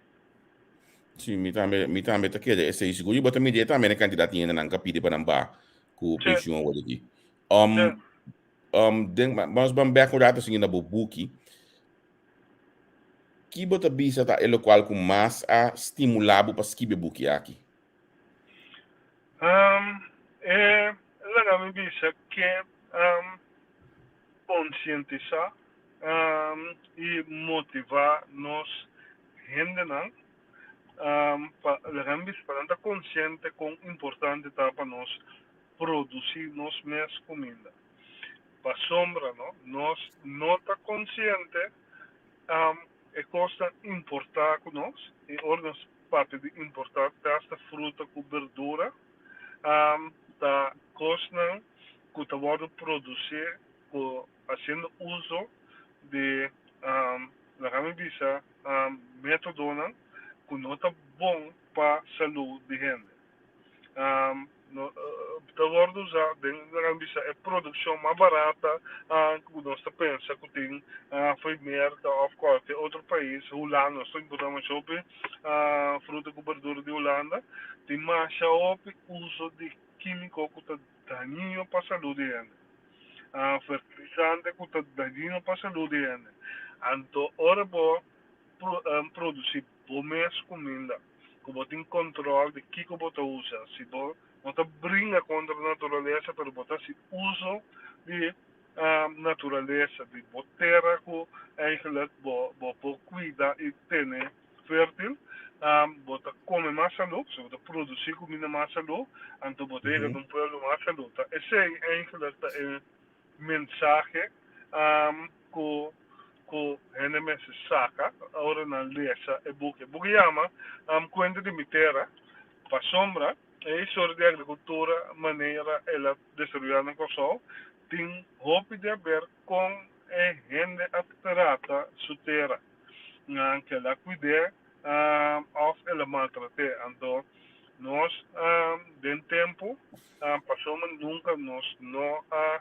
Sí, mi tambe, mi tambe ta kere esei. Sigur i bo ta mira tambe na kantidat di hendenan ku a pidi pa nan baha ku penshun awor aki. Den, nos ban bèk un rato sigui na bo buki. Ki bo ta bisa ta e lokual ku mas a stimulá bo pa skibi e buki aki? E laga mi bisa ke konsientisá i motivá nos hendenan pa laga mi bisa pa nan ta konsiente kon importante ta pa nos produsí nos mes kuminda. Pasobra no nos no ta konsiente e kosnan importá ku nos i ora nos papia di importá tasta fruta ku berdura ta kosnan ku ta wòrdu produsí ku hasiendo uso di laga mi bisa métodonan ku no ta bon pa salú di hende. Ta wòrdu usá den laga mi bisa e produkshon mas barata ku nos ta pensa ku tin for Merka òf kualke otro pais, Hulanda nos ta importá masha hopi fruta ku berdura di Hulanda, tin masha hopi uso di kímiko ku ta dañino pa salú di hende, fertilisante ku ta dañino pa salú di hende. Anto ora bo produsí bo mes kuminda ku bo tin kontrol di kiko bo ta usa, si bo no ta bringa kontra naturalesa pero bo ta hasi uso di naturalesa, di bo tera ku eigenlijk bo bo por kuida i tene fértil, bo ta kome mas salú, pasobra bo ta produsí kuminda mas salú, anto bo ta yega na un pueblo mas salú. Ta esei eigenlijk ta e mensahe ku ku hende mester saka ora nan lesa e buki. E buki yama Kuenta di mi tera, pasobra e historia di agrikultura manera el a desaroyá na Kòrsou tin hopi di haber kon e hende a trata su tera. Nan ke el a kuid'é òf el a maltrat'é. Anto nos den tempu pasobra nunka nos no a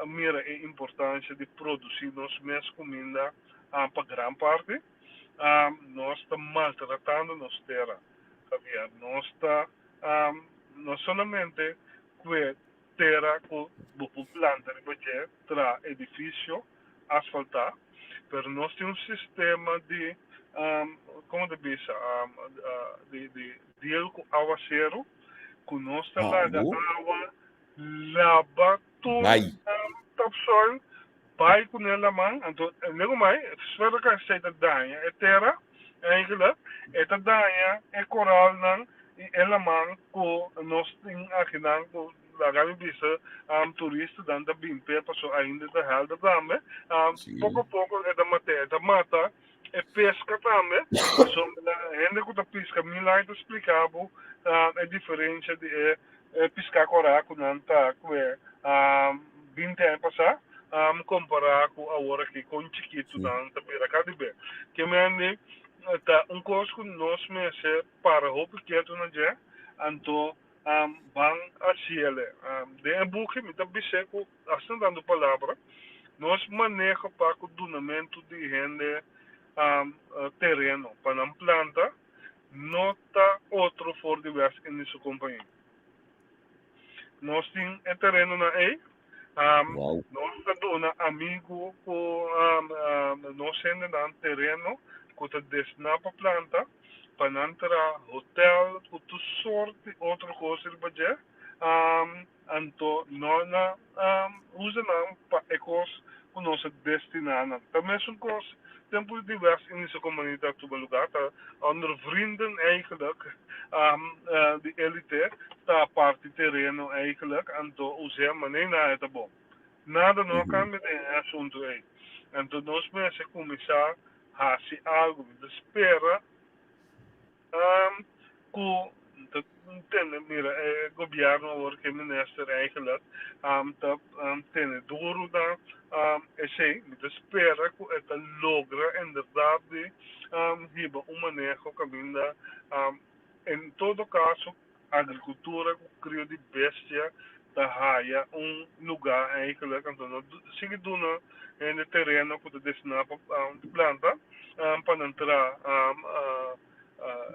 mira e importancia di produci nos mes cuminda pa gran parti, nos ta maltratando nos tera, Javier. Nos ta no solamente cue tera cu bo por planta riba dje, traha edificio, asfalta, pero nos tin un sistema di, como ta bisa, di deal cu awaceru, cu nos ta laga awa Laba tur topsoil bai ku ne laman anto lego mai suerte ku esei ta daña e tera eigenlijk e ta daña e koralnan i e laman ku nos tin akinan ku laga mi bisa turistanan ta bin p'e paso ainda ta helder tambe poko poko e ta mat'e e ta mata e pesca tambe pasobra hende ku ta pisca mil aña ta splica bo e diferencia di e pisca cora ku nan ta kue binti aña pasa compara ku awor aki kon chikitu nan ta bira kada be. Ke mende ta un kos ku nos mester para hopi ketu na dje anto ban hasiele. Den e buki mi ta bis'é ku Asina dando palabra, nos maneho pa ku dunamentu di hende tereno pa nan planta no ta otro for di West Indische Compagnie. Nos tin e terenonan ei, nos ta duna amigu ku nos hendenan tereno ku ta destiná pa planta pa nan traha hotel ku tur sort di otro kos riba dje. Anto no na usa nan pa e kos ku nos a destiná nan. Ta mesun kos tempu di West Indische Compagnie ta tuma lugá, ta onder vrienden eigenlijk di elite ta parti tereno eigenlijk, anto us'é manera na e ta bon. Nada no a kambia den e asuntu ei. Anto nos mester kuminsá hasi algu. Mi ta spera Ku ta tene mira e gobièrnu awor ku e minister eigenlijk ta tene duru na esei. Mi ta spera ku e ta logra inderdat di hiba un maneho kaminda en todo kaso agrikultura ku krio di bestia ta haya un lugá eigenlijk, anto no sigui duna hende tereno ku ta destiná pa planta pa nan traha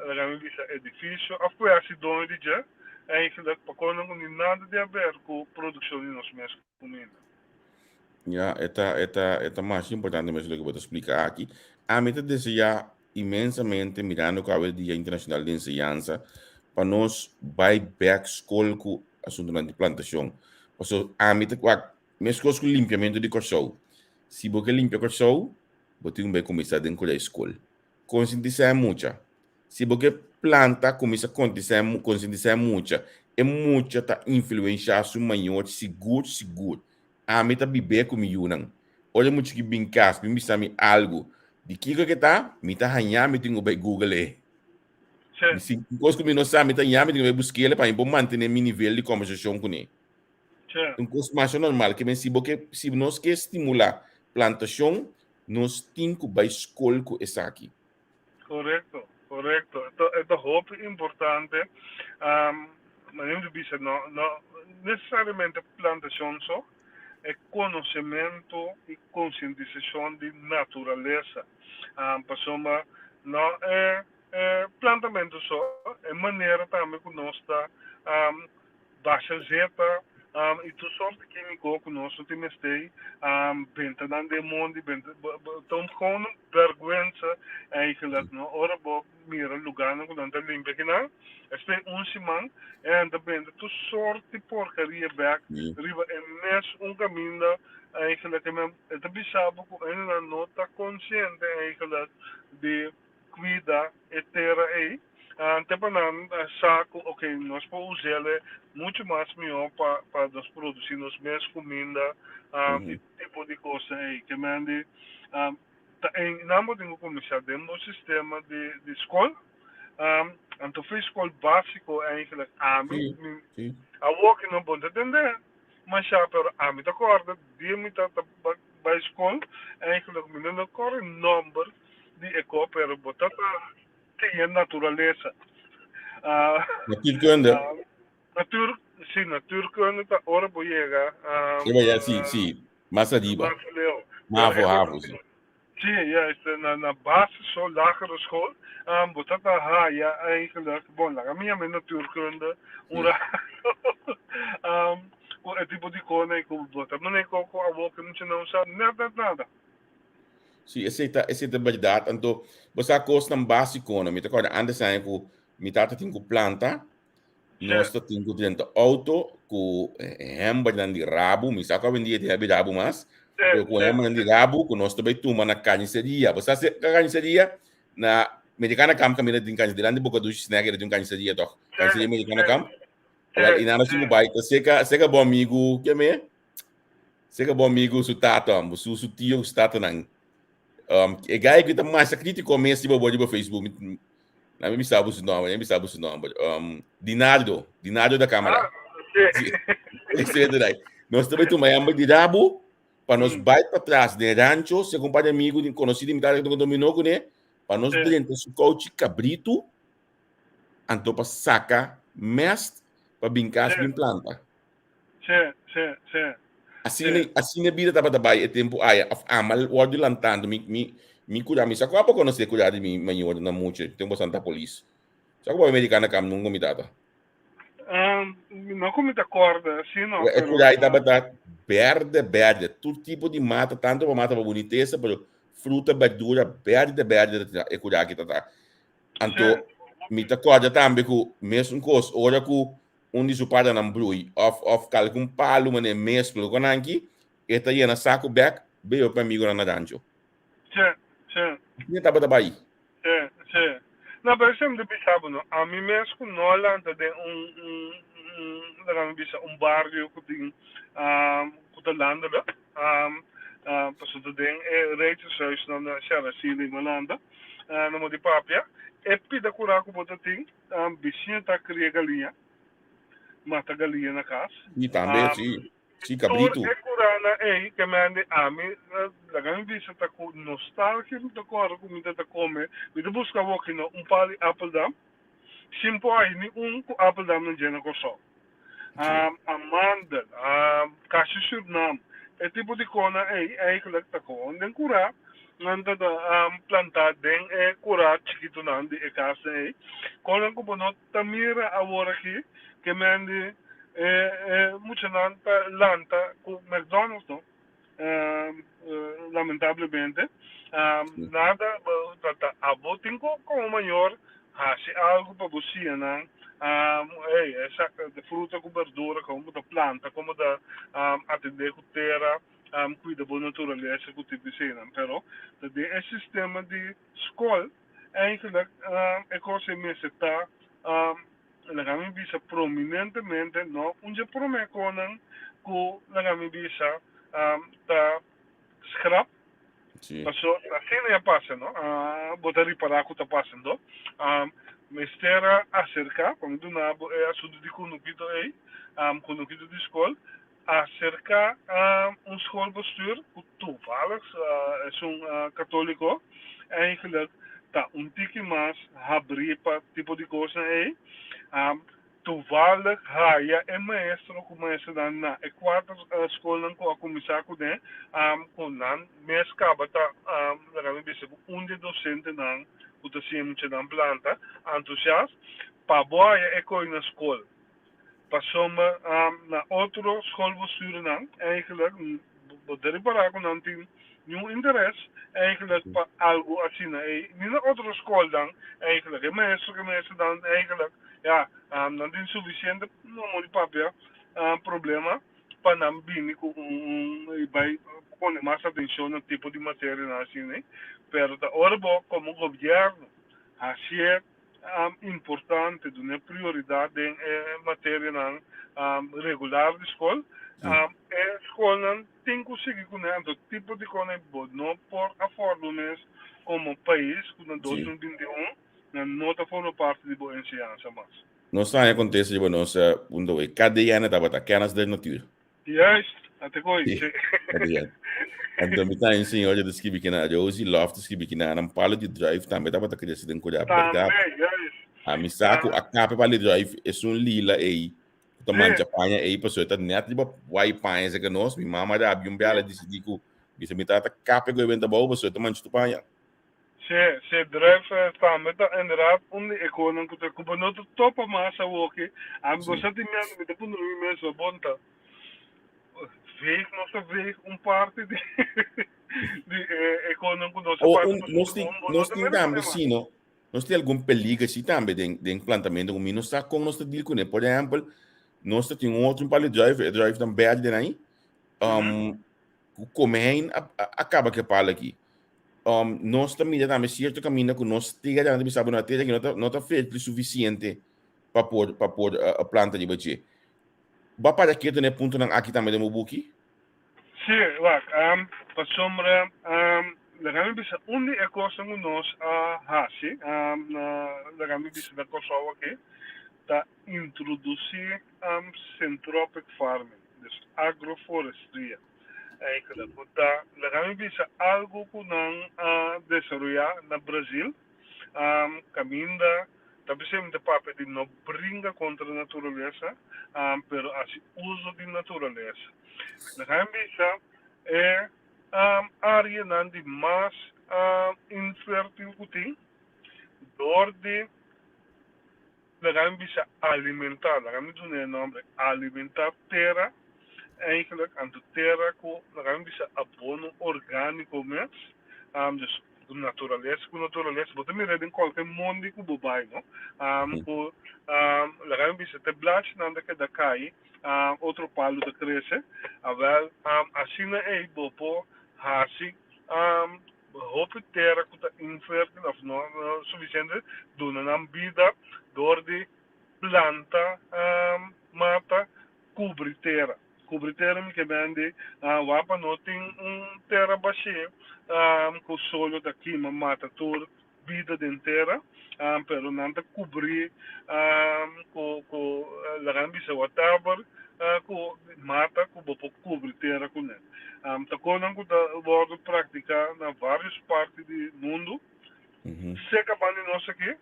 laga mi bisa edifisio òf ku e hasi doño di dje eigenlijk pa kon nan ku ni nada di haber ku produkshon di nos mes kuminda. Ya, e ta, e ta, e ta masha importante mes loke bo ta splika aki. Ami ta deseá inmensamente mirando ku awe e Dia Internashonal di Enseñansa pa nos bai bèk skol ku asuntunan di plantashon. Pasobra ami ta wak meskos ku limpiamentu di Kòrsou. Si bo ke limpia Kòrsou, bo tin ku bai kuminsá den kura e skol. Konsientisá e mucha. Si bo ke planta, kuminsá konsientisá e mucha. E mucha ta influenshá su mayor sigur sigur. Ami ta bib'é ku mi yunan. Ora e mucha ki bin kas bin bisa mi algu di kiko ke ta, mi ta hañá mi tin ku bai google e. Mi si un kos ku mi no sa, mi ta hañá mi tin ku bai busk'el pa mi por mantené mi nivel di kòmbersashon kuné. Un kos masha normal. Ke men si bo ke, si nos ke stimulá plantashon, nos tin ku bai skol ku esaki. Korekto, korekto. E ta hopi importante. Manera mi ta bisa no no nesesariamente plantashon so, e konosementu i konsientisashon di naturalesa. Pasobra no e e plantamentu so, e manera tambe ku nos ta Basha zeta i tur sorti kímiko ku nos no tin mester benta nan den mondi, benta ta un gewoon un bèrgwensa eigenlijk no. Ora bo mira lugánan ku nan ta limpia kinan, espe un siman e nan ta benta tur sorti porkeria bèk riba e mes un kaminda eigenlijk e ta bisa bo ku hendenan no ta konsiente eigenlijk di cuida e tera ey, te pa nan sa cu ok nos por usele mucho mas miho pa pa nos produci nos mes cuminda y tipo di cosnan ey. Ke men di ta ey nan bo tin cu cuminsa den bo sistema di di scol, anto fi scol basico eigenlijk ami mi awor ki no bon ta tende masha pero ami ta corda dia mi ta bay scol eigenlijk mi no corda e nomber di e ko pero bo ta tin e naturalesa. Natuurkunde. Natuur, si, natuurkunde ta ora bo yega. Eba ya, si, si, mas ariba. Mas leu. Mavo, havo, si. Si, juist, na, na basisschool, lagere school, bo ta ta haya eigenlijk, bon, laga mi yama e natuurkunde un rato, ku e tipo di kosnan ku bo ta mane ku awor ku e muchanan sa net net nada. Sí, esei ta, esei ta bèrdat. Anto, bo sa kosnan básikonan. Mi ta kòrda ántes aña ku mi tata tin ku planta, nos ta tin ku drenta outo ku hèmbernan di rabu. Mi sa ku awendia tin hèmber di rabu mas, pero ku hèmbernan di rabu ku nos ta bai tuma na karniseria. Bo sa si karniseria na Americana Kamp kaminda tin karniseria, dilanti Boca Dushi Snack era tin un karniseria tòg. Karniseria Americana Kamp. Wèl, i nan a sin ku bai ta seka, seka bo amigu, keme? Seka bo amigu su tata, su, su tio ku su tatanan. E guy ku ta masha kritiko mes riba bo riba Facebook. Mi, na mi bisa bo su nomber, mi bisa bo su nomber. Dinardo, Dinardo da Camara. Ah, sí. Sí. Ese es dai. Nos ta bai tuma yamba di rabu pa nos bai pa tras den rancho, se un par de amigo di conocí di mi tata ku dominó kuné, pa nos drenta su kouchi kabritu, anto pa saka mest pa bin kas bin planta. Sí, sí, sí. Asina, asina e bida tabata bai e tempu aya. Of ama wòrdu lantando. Mi, mi, mi kura, mi sa ku abo konosé kura di mi mayor na mucha, tempu Santa Polis. Sa ku bai Americana kam nunka mi tata. No ku mi ta kòrda, si no, E pero kura ei tabata bèrdè, bèrdè. Tur tipo di mata, tantu pa mata pa bunitesa, pero fruta, bèrdura, bèrdè, bèrdè e kura aki tata. Anto, mi ta kòrda tambe ku mesun kos, ora ku un di su padanan brui of of kalkun palu manera meskla ku ananki, e ta yena saku bek bebe pa amigunan na rancho. Sí, sí. Asina tabata bai. Sí, sí. No, pero esei mi ta bisa bo no. Ami mes ku no a lanta den un, un, un, laga mi bisa, un bario ku tin, ku ta landelijk, pasobra ta den e rijtjeshuisnan na Sharacili mi a lanta, na Modi Papia. E pida kurá ku bo ta tin, Bisiña ta kria galiña, mata galiña na kas. Si, tambe, si. Si, kabritu. Tur e kuranan ei ke mende ami, laga mi bisa ta ku nostalgia mi ta kòrda ku mi ta ta kome. Mi ta buska awoki no un par di apeldam, sin por hay ni un ku apeldam na dje na Kòrsou. Amandel, kashi Sürnam, e tipo di kosnan ei eigenlijk ta gewoon den kurá. Nan ta plantá den e kurá chikitunan di e kasnan ei. Kosnan ku bo no ta mira awor aki ke men di e muchanan ta lanta ku McDonald's no. Lamentablemente nada ta ta abo tin ku komo mayor hasi algu pa bo siña nan hey esa fruta ku berdura komo bo ta planta komo ta atendé ku tera kuida bo naturalesa ku tipo eseinan pero ta den e sistema di skol eigenlijk e kos ei mester ta Laga mi bisa prominentemente, no un dje promé konan ku laga mi bisa ta skrap. Sí. Paso asina ya pasa, no? Bo ta ripará ku ta pasando. Mester a aserká, pa mi duna bo e asuntu di kunukito ei, kunukito di skol, aserká un schoolbestuur ku toevallig esun katóliko, eigenlijk ta un tiki mas habrí pa tipo di kosnan ei. Toevallig haya e maestro ku maestronan na e kuater skolnan ku a kuminsá kuné, ku nan mes kaba ta laga mi bisa ku un di e dosentenan ku ta siña muchanan planta antusiast pa bo haya e koi na skol. Pasobra na otro schoolbestuurnan eigenlijk bo ta ripará ku nan tin niun interes eigenlijk pa algu asina ei. Ni na otro skolnan eigenlijk. E maestro ku e maestronan eigenlijk ya nan tin sufisiente no mo di papia problema pa nan bini ku un i bai pone mas atenshon na tipo di materianan asina ei. Pero ta ora bo komo gobièrnu hasié importante duna prioridat den e materianan regular di skol. E skolnan tin ku sigui kuné, anto tipo di kos bo no por afòrt bo mes komo pais ku na 2021 nan no ta forma parti di bo enseñansa mas. Nos ta haña kontesta riba nos punto e KDN tabata Kennis der Natuur. Juist, dat ik ooit. Sí, KDN. Anto mi ta señor ta skibi kina Rosie Love ta skibi kina nan palo di druif tambe tabata krese den Korea Tambe, berdad. juist. A mi sa ku a kape palo di druif esun lila ei ku ta mancha paña ei pasobra ta net riba wai paña seka nos. Mi mama rabia un bia la disidi ku bisa mi tata kape ku e benta bou pasobra ta mancha tu paña. Sí, sí, druif tambe ta inderdaad un di e konan ku ta ku bo no ta topa mas awoki. Ami bo sa tin miedu, mi ta puntra mi mes bo bon ta veeg nos ta veeg un parti di di e konan ku nos a O parti un pasobra nos tin bo no nos ta tin mira tambe kuné mas. si no nos tin algun peliger si tambe den den plantamentu ku mi no sa kon nos ta deal kuné. Por ehèmpel, nos ta tin un otro un par di druif, e druifnan bèrdè den ahí. Um, ku komijn a, a, a kaba ku e palo aki. Um, nos ta mira tambe cierto caminda ku nos tera nan ta bisa bo na tera ki no ta no ta fértil suficiente pa por pa por uh, planta riba dje. Ba para keto na e puntonan aki tambe den bo buki? Sí, wak, um, pasobra um, laga mi bisa un di e kosnan ku nos a hasi um, na laga mi bisa na Kòrsou aki ta introdusí um, syntropic farming, dus agroforestria. Eigenlijk ku ta laga mi bisa algu ku nan a desaroyá na Brazil, kaminda ta bisa mi ta papia di no bringa kontra naturalesa, pero hasi uso di naturalesa. Laga mi bisa e áreanan di mas infértil ku tin dor di Laga mi bisa alimentá, laga mi duna e nomber, alimentá tera, eigenlijk anto tera ku, laga mi bisa abono orgániko mes, dus ku naturalesa, ku naturalesa, bo ta mira den kualke mondi ku bo bai no, ku laga mi bisa te blachinan ta keda kai, otro palu ta krese, awèl asina ei bo por hasi. Hopi tera ku ta infértil òf no sufisiente duna nan bida dor di planta mata kubri tera. Kubri tera mi ke ben di wak pa no tin un tera bashí ku solo ta kima mata tur bida den tera, pero nan ta kubrí ku ku laga nan bisa whatever ku mata ku bo por kubri tera kuné. Ta konan ku ta wòrdu praktiká na vários parti di mundu, seka banda di nos aki,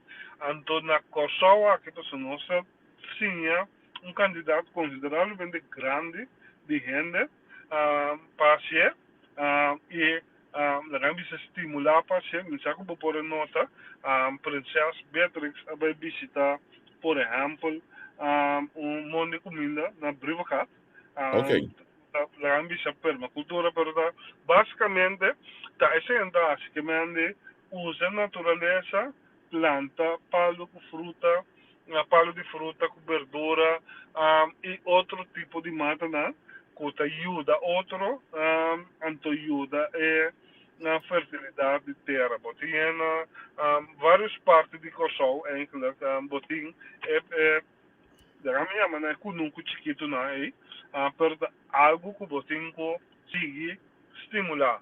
anto na Kòrsou aki pasobra nos ta siña. un kantidat konsiderablemente grandi di hende pa hasié i laga mi bisa stimulá pa hasié. Mi sa ku bo por a nota Prinses Beatrix a bai bishita por ehèmpel un mon di kuminda na Brievengat. Laga mi bisa permakultura pero ta basikamente ta esei ta hasi ke mende usa naturalesa planta palu ku fruta, palu di fruta ku berdura i otro tipo di matanan ku ta yuda otro anto yuda e fertilidat di tera. Bo tin e na varios parti di Kòrsou eigenlijk bo tin e e laga mi yama nan e kunuku chikitunan ei pero ta algu ku bo tin ku sigui stimulá,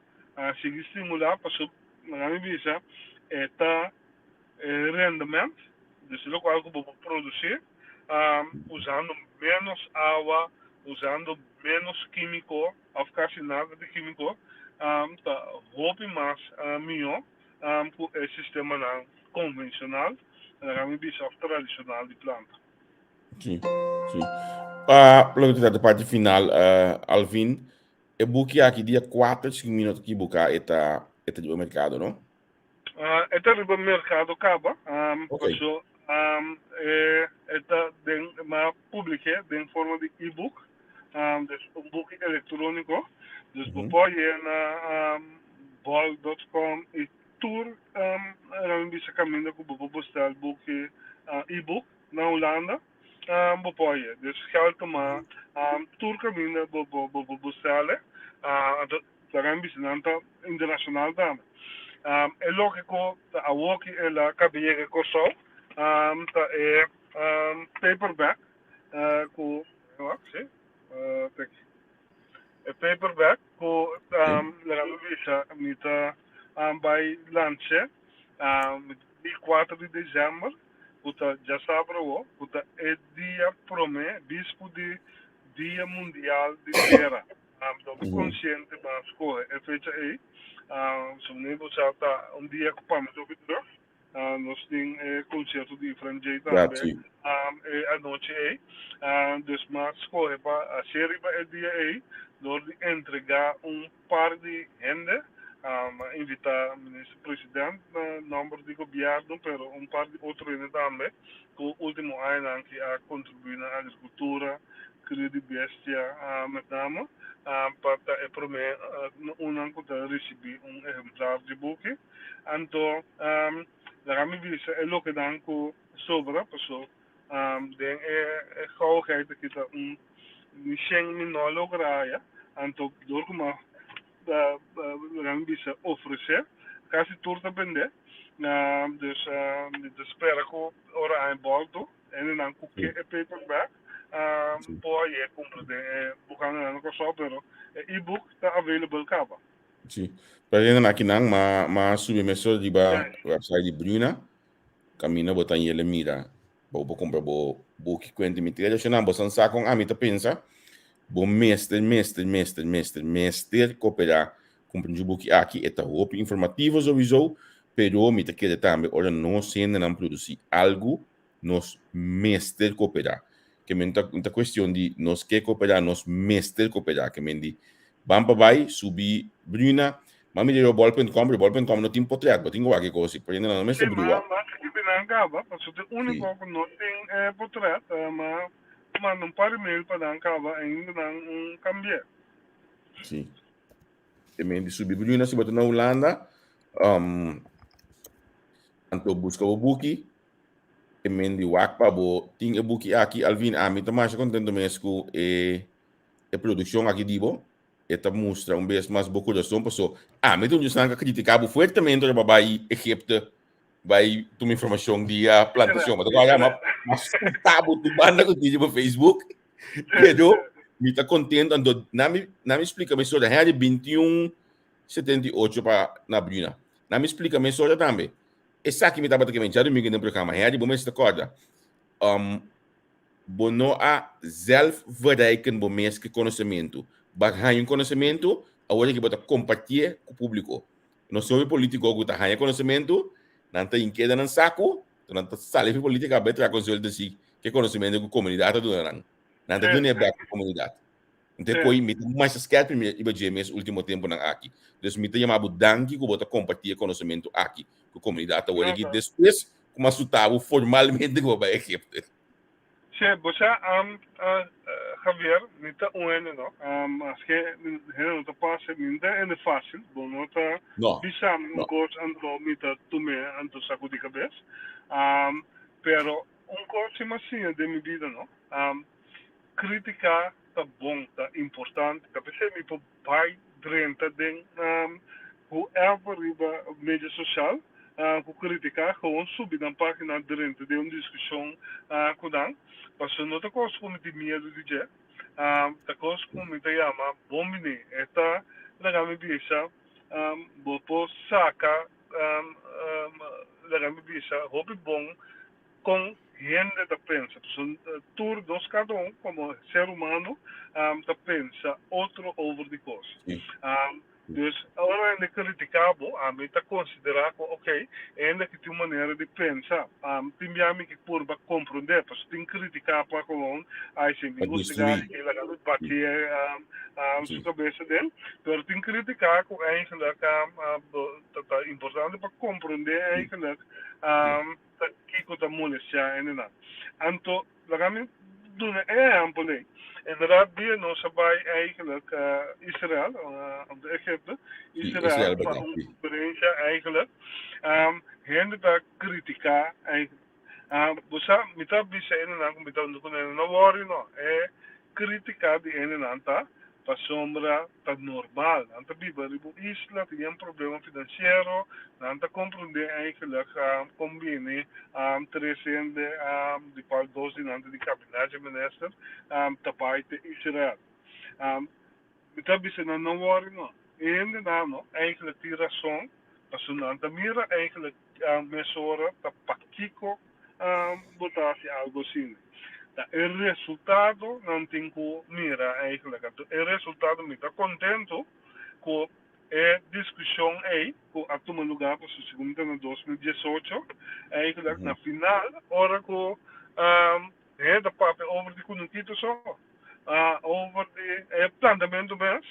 sigui stimulá pasobra Laga mi bisa, e ta e rendement, dus e lokual ku bo por produsí usando ménos awa, usando ménos kímiko òf kasi nada di kímiko, ta hopi mas mihó ku e sistemanan konvenshonal, laga mi bisa, òf tradishonal di planta. Sí, sí. Pa loke ta trata parti final, Alvin, E buki aki dia 4 si mi no ta ekiboká e ta e ta riba merkado no? E ta riba merkado kaba paso e e ta den m'a publik'é den forma di e-book dus un buki elektróniko dus bo por yena bol dot com i tur nan bisa kaminda ku bo por bestel buki e-book na Hulanda. Bo por haye. Dus geld tuma tur caminda bo bo bo bo sale. Anto laga mi bisa nan ta internacional tambe. E loke cu ta awoki el a caba yega Corsou ta e paperback cu wak si taki e paperback cu laga mi bisa mi ta bay lanche di 4 di december. ku ta djasabra awo, ku ta e dia promé bispu di Dia Mundial di Tera. Mi ta hopi konsiente pa skohe e fecha ei. Segun mi bo sa ta un dia ku pa mi ta hopi drùk. Nos tin e konsierto di Ifran Jay tambe e anochi ei. Dus mi a skohe pa hasié riba e dia ei dor di entregá un par di hende a invita Minister President na nomber di Gobierno pero un par di otro hende tambe cu ultimo añanan ki a contribui na agricultura, crio di bestia met name pa ta e prome unan cu ta ricibi un ehemplar di buki. Anto laga mi bisa e lokenan cu sobra paso Den e gauwigheid aki ta un mishon mi no a logra haya, anto dor ku mi a laga mi bisa ofresé, kasi tur ta bendé. Dus mi ta spera ku ora aña bòltu hendenan ku ke e paperback por haye kumpra den e bukandenan na Kòrsou, pero e e-book ta available kaba. Sí, pero hendenan akinan m'a subi mesora riba website di Bruna. Kaminda bo ta yele mira bo por kumpra bo buki kuenta mi treda shona bo san sa kon ami ta pensa bo mester mester mester mester mester koperá kumpra un buki aki e ta hopi informativo souiso pero mi ta kere tambe ora nos hendenan produsí algu nos mester koperá ke men ta ta kuestion di nos ke koperá nos mester koperá ke men di ban pa bai subi Bruna ma mi riba bol punt com riba bol punt com no tin potret bo tin ku wak e kos por hende no mester Sí, brua. ma skibi nan kaba pasobra e Sí. úniko ku no tin e potret ma manda un par di mail pa nan kaba ainda nan un kambi'é. Sí. Ke men di subi Bruna si bo ta na Hulanda um, anto buska bo buki E men di wak pa bo tin e buki aki Alvin ami ta masha contento mes cu e e produccion aki di bo e ta mustra un bes mas bo corazon paso ami ta un djusnan ka critica bo fuertemente ora bo a bay Egypte bay tuma informacion di plantacion bo ta kòrda ma ma sputa bo tur banda ku tin riba Facebook pero mi ta contento anto na mi na mi splica mesora Henry 21 78 pa na Bruna na mi splica mesora tambe Esaki mi tabata ke men djadumingu den programa. Harry, bo mester kòrda, um, bo no a zelf verrijken bo mes ke konosementu. Bo a haña un konosementu, awor aki bo ta kompartié ku públiko. Nos hopi polítiko ku ta haña konosementu, nan ta hink'é den nan saku, nan ta sali for polítika bai traha konsultancy. ku e konosementu ku komunidat ta duna nan. Nan ta duna e bèk ku komunidat. Nte koi mi ta masha skèrpi mi riba dje mes último tempunan aki. Dus mi ta yama bo danki ku bo ta kompartí e konosementu aki ku komunidat ta wòrdu aki despues ku mi a suta bo formalmente ku bo bai Egipto. Che, bo sa, Javier, mi ta un hende no, maske hende no ta pasa, mi no ta hende fácil, bo no ta bisa mi un kos anto mi ta tum'é anto sakudí kabes. Pero un kos si mi a siña den mi bida no, Critica ta bon, ta importante. Ta p'esei mi por bai drenta den whoever riba media social cu critica, gewoon subi nan pagina drenta den un discusion cu nan. Pasobra no ta cos cu mi tin miedo di dje, ta cos cu mi ta yama bon bini. E ta laga mi bisa bo por saca, laga mi bisa hopi bon Kon hende ta pensa. Pasobra tur nos kada un komo ser humano ta pensa otro over di kos. Dus ora hende kritiká bo, ami ta konsiderá ku oke, hende aki tin un manera di pensa. Tin bia mi ke purba komprondé, pasobra tin kritiká pa gewoon ai si mi gusta gana i laga mi bati su kabes aden. Pero tin kritiká ku eigenlijk ta importante pa komprondé eigenlijk. Ta kiko ta molestiá hendenan. Anto, laga mi duna e ehèmpel ei. Inderdat, dia nos a bai eigenlijk Israel, of Egipto, Israel pa un konferensia eigenlijk, hende ta kritiká eigenlijk. Bo sa, mi ta bisa hendenan ku mi ta huntu ku nan, no wòri no, e kritika di hendenan ta Pasobra ta normal, nan ta biba riba un isla, tin yen problema finansiero, nan ta komprondé eigenlijk kon bini tres hende, di kual dos di nan ta di kabinete minister, ta bai te Israel. Mi ta bisa nan no wòri no, e hendenan no eigenlijk tin rason, pasobra nan ta mira eigenlijk mesora ta pakiko bo ta hasi algo asina. Ta e resultado nan tin ku mira eigenlijk. Anto e resultado mi ta kontentu ku e diskushon ei ku a tuma lugá pasobra segun mi ta na 2018 eigenlijk na final ora ku hende ta papia over di kunukito so over di e plantamentu mes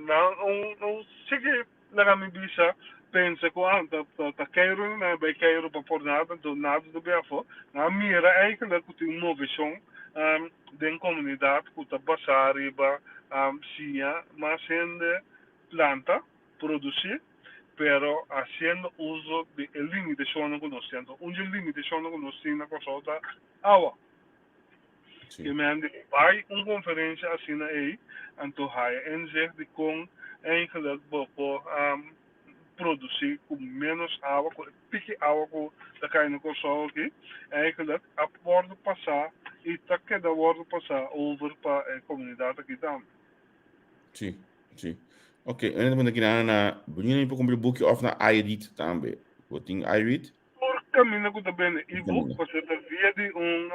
nan un sigui Laga mi bisa, pensa ku ah, ta ta keiru nan a bai keiru pa por nada, anto nada ta bin afó. Nan a mira eigenlijk ku tin un moveshon den komunidat ku ta basá riba siña mas hende planta, produsí, pero hasiendo uso di e limitashonnan ku nos tin. Anto un di e limitashonnan ku nos tin na Kòrsou ta awa. Ke men di bai un konferensia asina ei, anto haya inzicht di kon eigenlijk bo por produsí ku ménos awa, ku e piki awa ku ta kai na Kòrsou aki, eigenlijk a wòrdu pasá i ta keda wòrdu pasá over pa e komunidat aki tambe. Sí, sí. Ok, en ta punta kina na Bruna mi por kumpra buki òf na iRead tambe. Bo tin iRead? Tur kaminda ku ta bende e-book pasobra ta via di un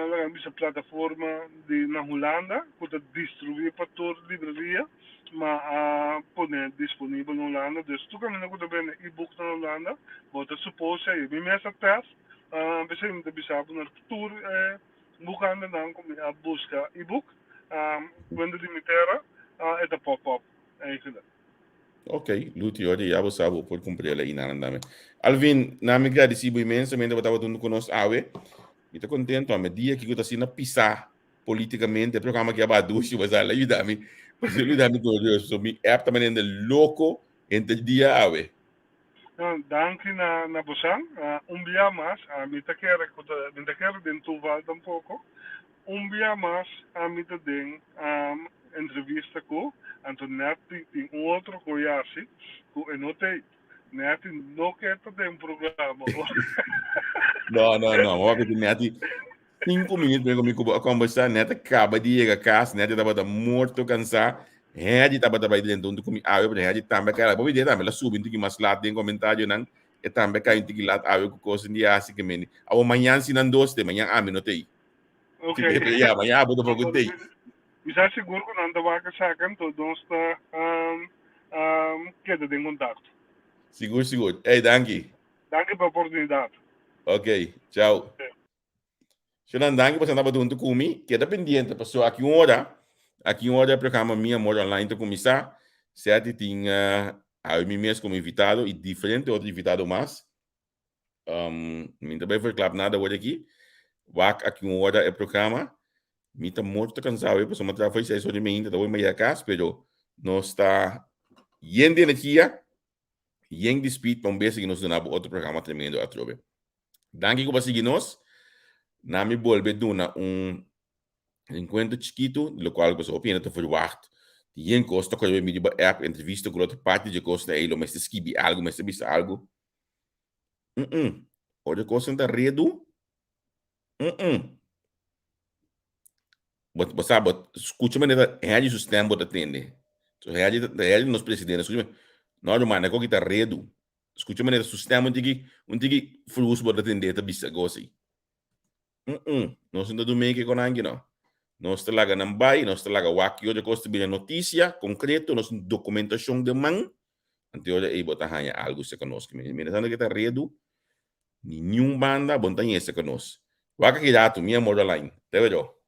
laga mi bisa plataforma di na Hulanda ku ta distribuí pa tur libreria ma a pone disponibel na Hulanda. Dus tur kaminda ku ta bende e-book na Hulanda bo ta suppose ei. Mi mes a test p'esei mi ta bisa bo na tur e bukandenan ku mi a buska e-book wende di mi tera e ta pop up eigenlijk. Ok, Luti, oye, ya bo sa bo por cumpli la inanan dame. Alvin, na mi gradeci bo inmensamente bo tabata hunto cu nos awe. Mi ta contento, a dia ki ta asina pisa politicamente, e programa ki a ba dushi, bo sa, la yuda mi. Pues yuda mi con Dios. So mi app ta manende loco entre dia awe. No, danki na na bosan. Un bia mas, mi ta kere ku ta, mi ta kere den toeval tampoco. Un bia mas ami ta den entrevista ku anto Netty tin un otro ku yasi ku e no tei. Netty no ke ta den programa. No, no, no. Bo papia ku Netty sinku minüt promé ku mi ku bo a kombersá. Netty a kaba di yega kas. Netty tabata morto kansá. Hèdi tabata bai drenta huntu ku mi awe, pero Hèdi tambe a kai. Bo bidé tambe el a subi un tiki mas lat den komentarionan. E tambe a kai un tiki lat awe ku kos di hasi ke mende. Awor mañan si nan dos te, mañan ami no tei. Ok. Ya, mañana bo ta por tei. Mi sa sigur ku nan ta wak esaki, anto nos ta keda den kontakto. Sigur, sigur. Ey, danki. Danki pa oportunidat. Ok, chao. Shonan, danki pa senta huntu ku mi. Keda pendiente, paso aki un ora, aki un ora e programa Mi Amor Online ta kuminsá. Seti tin awe mi mes komo invitado i diferente otro invitado mas. Mi no ta bai verklap nada awor aki. Wak aki un ora e programa. Mi ta morto kansado, pasobra mi a traha for di seis ora di mainta, ta wou mi a yega kas, pero nos ta yen di energia, yen di speed pa un bes sigui nos duna bo otro programa tremendo atrobe. Danki ku bo a sigui nos. Na mi bolbe duna un enkuentro chikitu, di lokual ku hopi hende ta verwagt. Tin yen kos ta kore mi riba app, entrevista ku otro parti dje kosnan ei, lo mester skibi algu, mester bisa algu. Mm-mm. Ora e kosnan ta redu, mm-mm. Bo, bo sa, bo skucha manera Henry su stem bo ta tende. So Henry, Henry nos presidente, skucha, no ruman, e koki ta redu. Skucha manera su stem un tiki, un tiki frus bo ta tende ta bisa gosi. Mm-mm, nos no ta dumei ke kon anki no. Nos ta laga nan bai, nos ta laga wak ki otro kos ta bira notisia konkreto, nos tin dokumentashon den man, anto ora ei bo ta haña algu serka nos. Mientras tanto ke ta redu, ni niun banda bo no ta haña serka nos. Wak aki ratu, mi amor online. Te wero.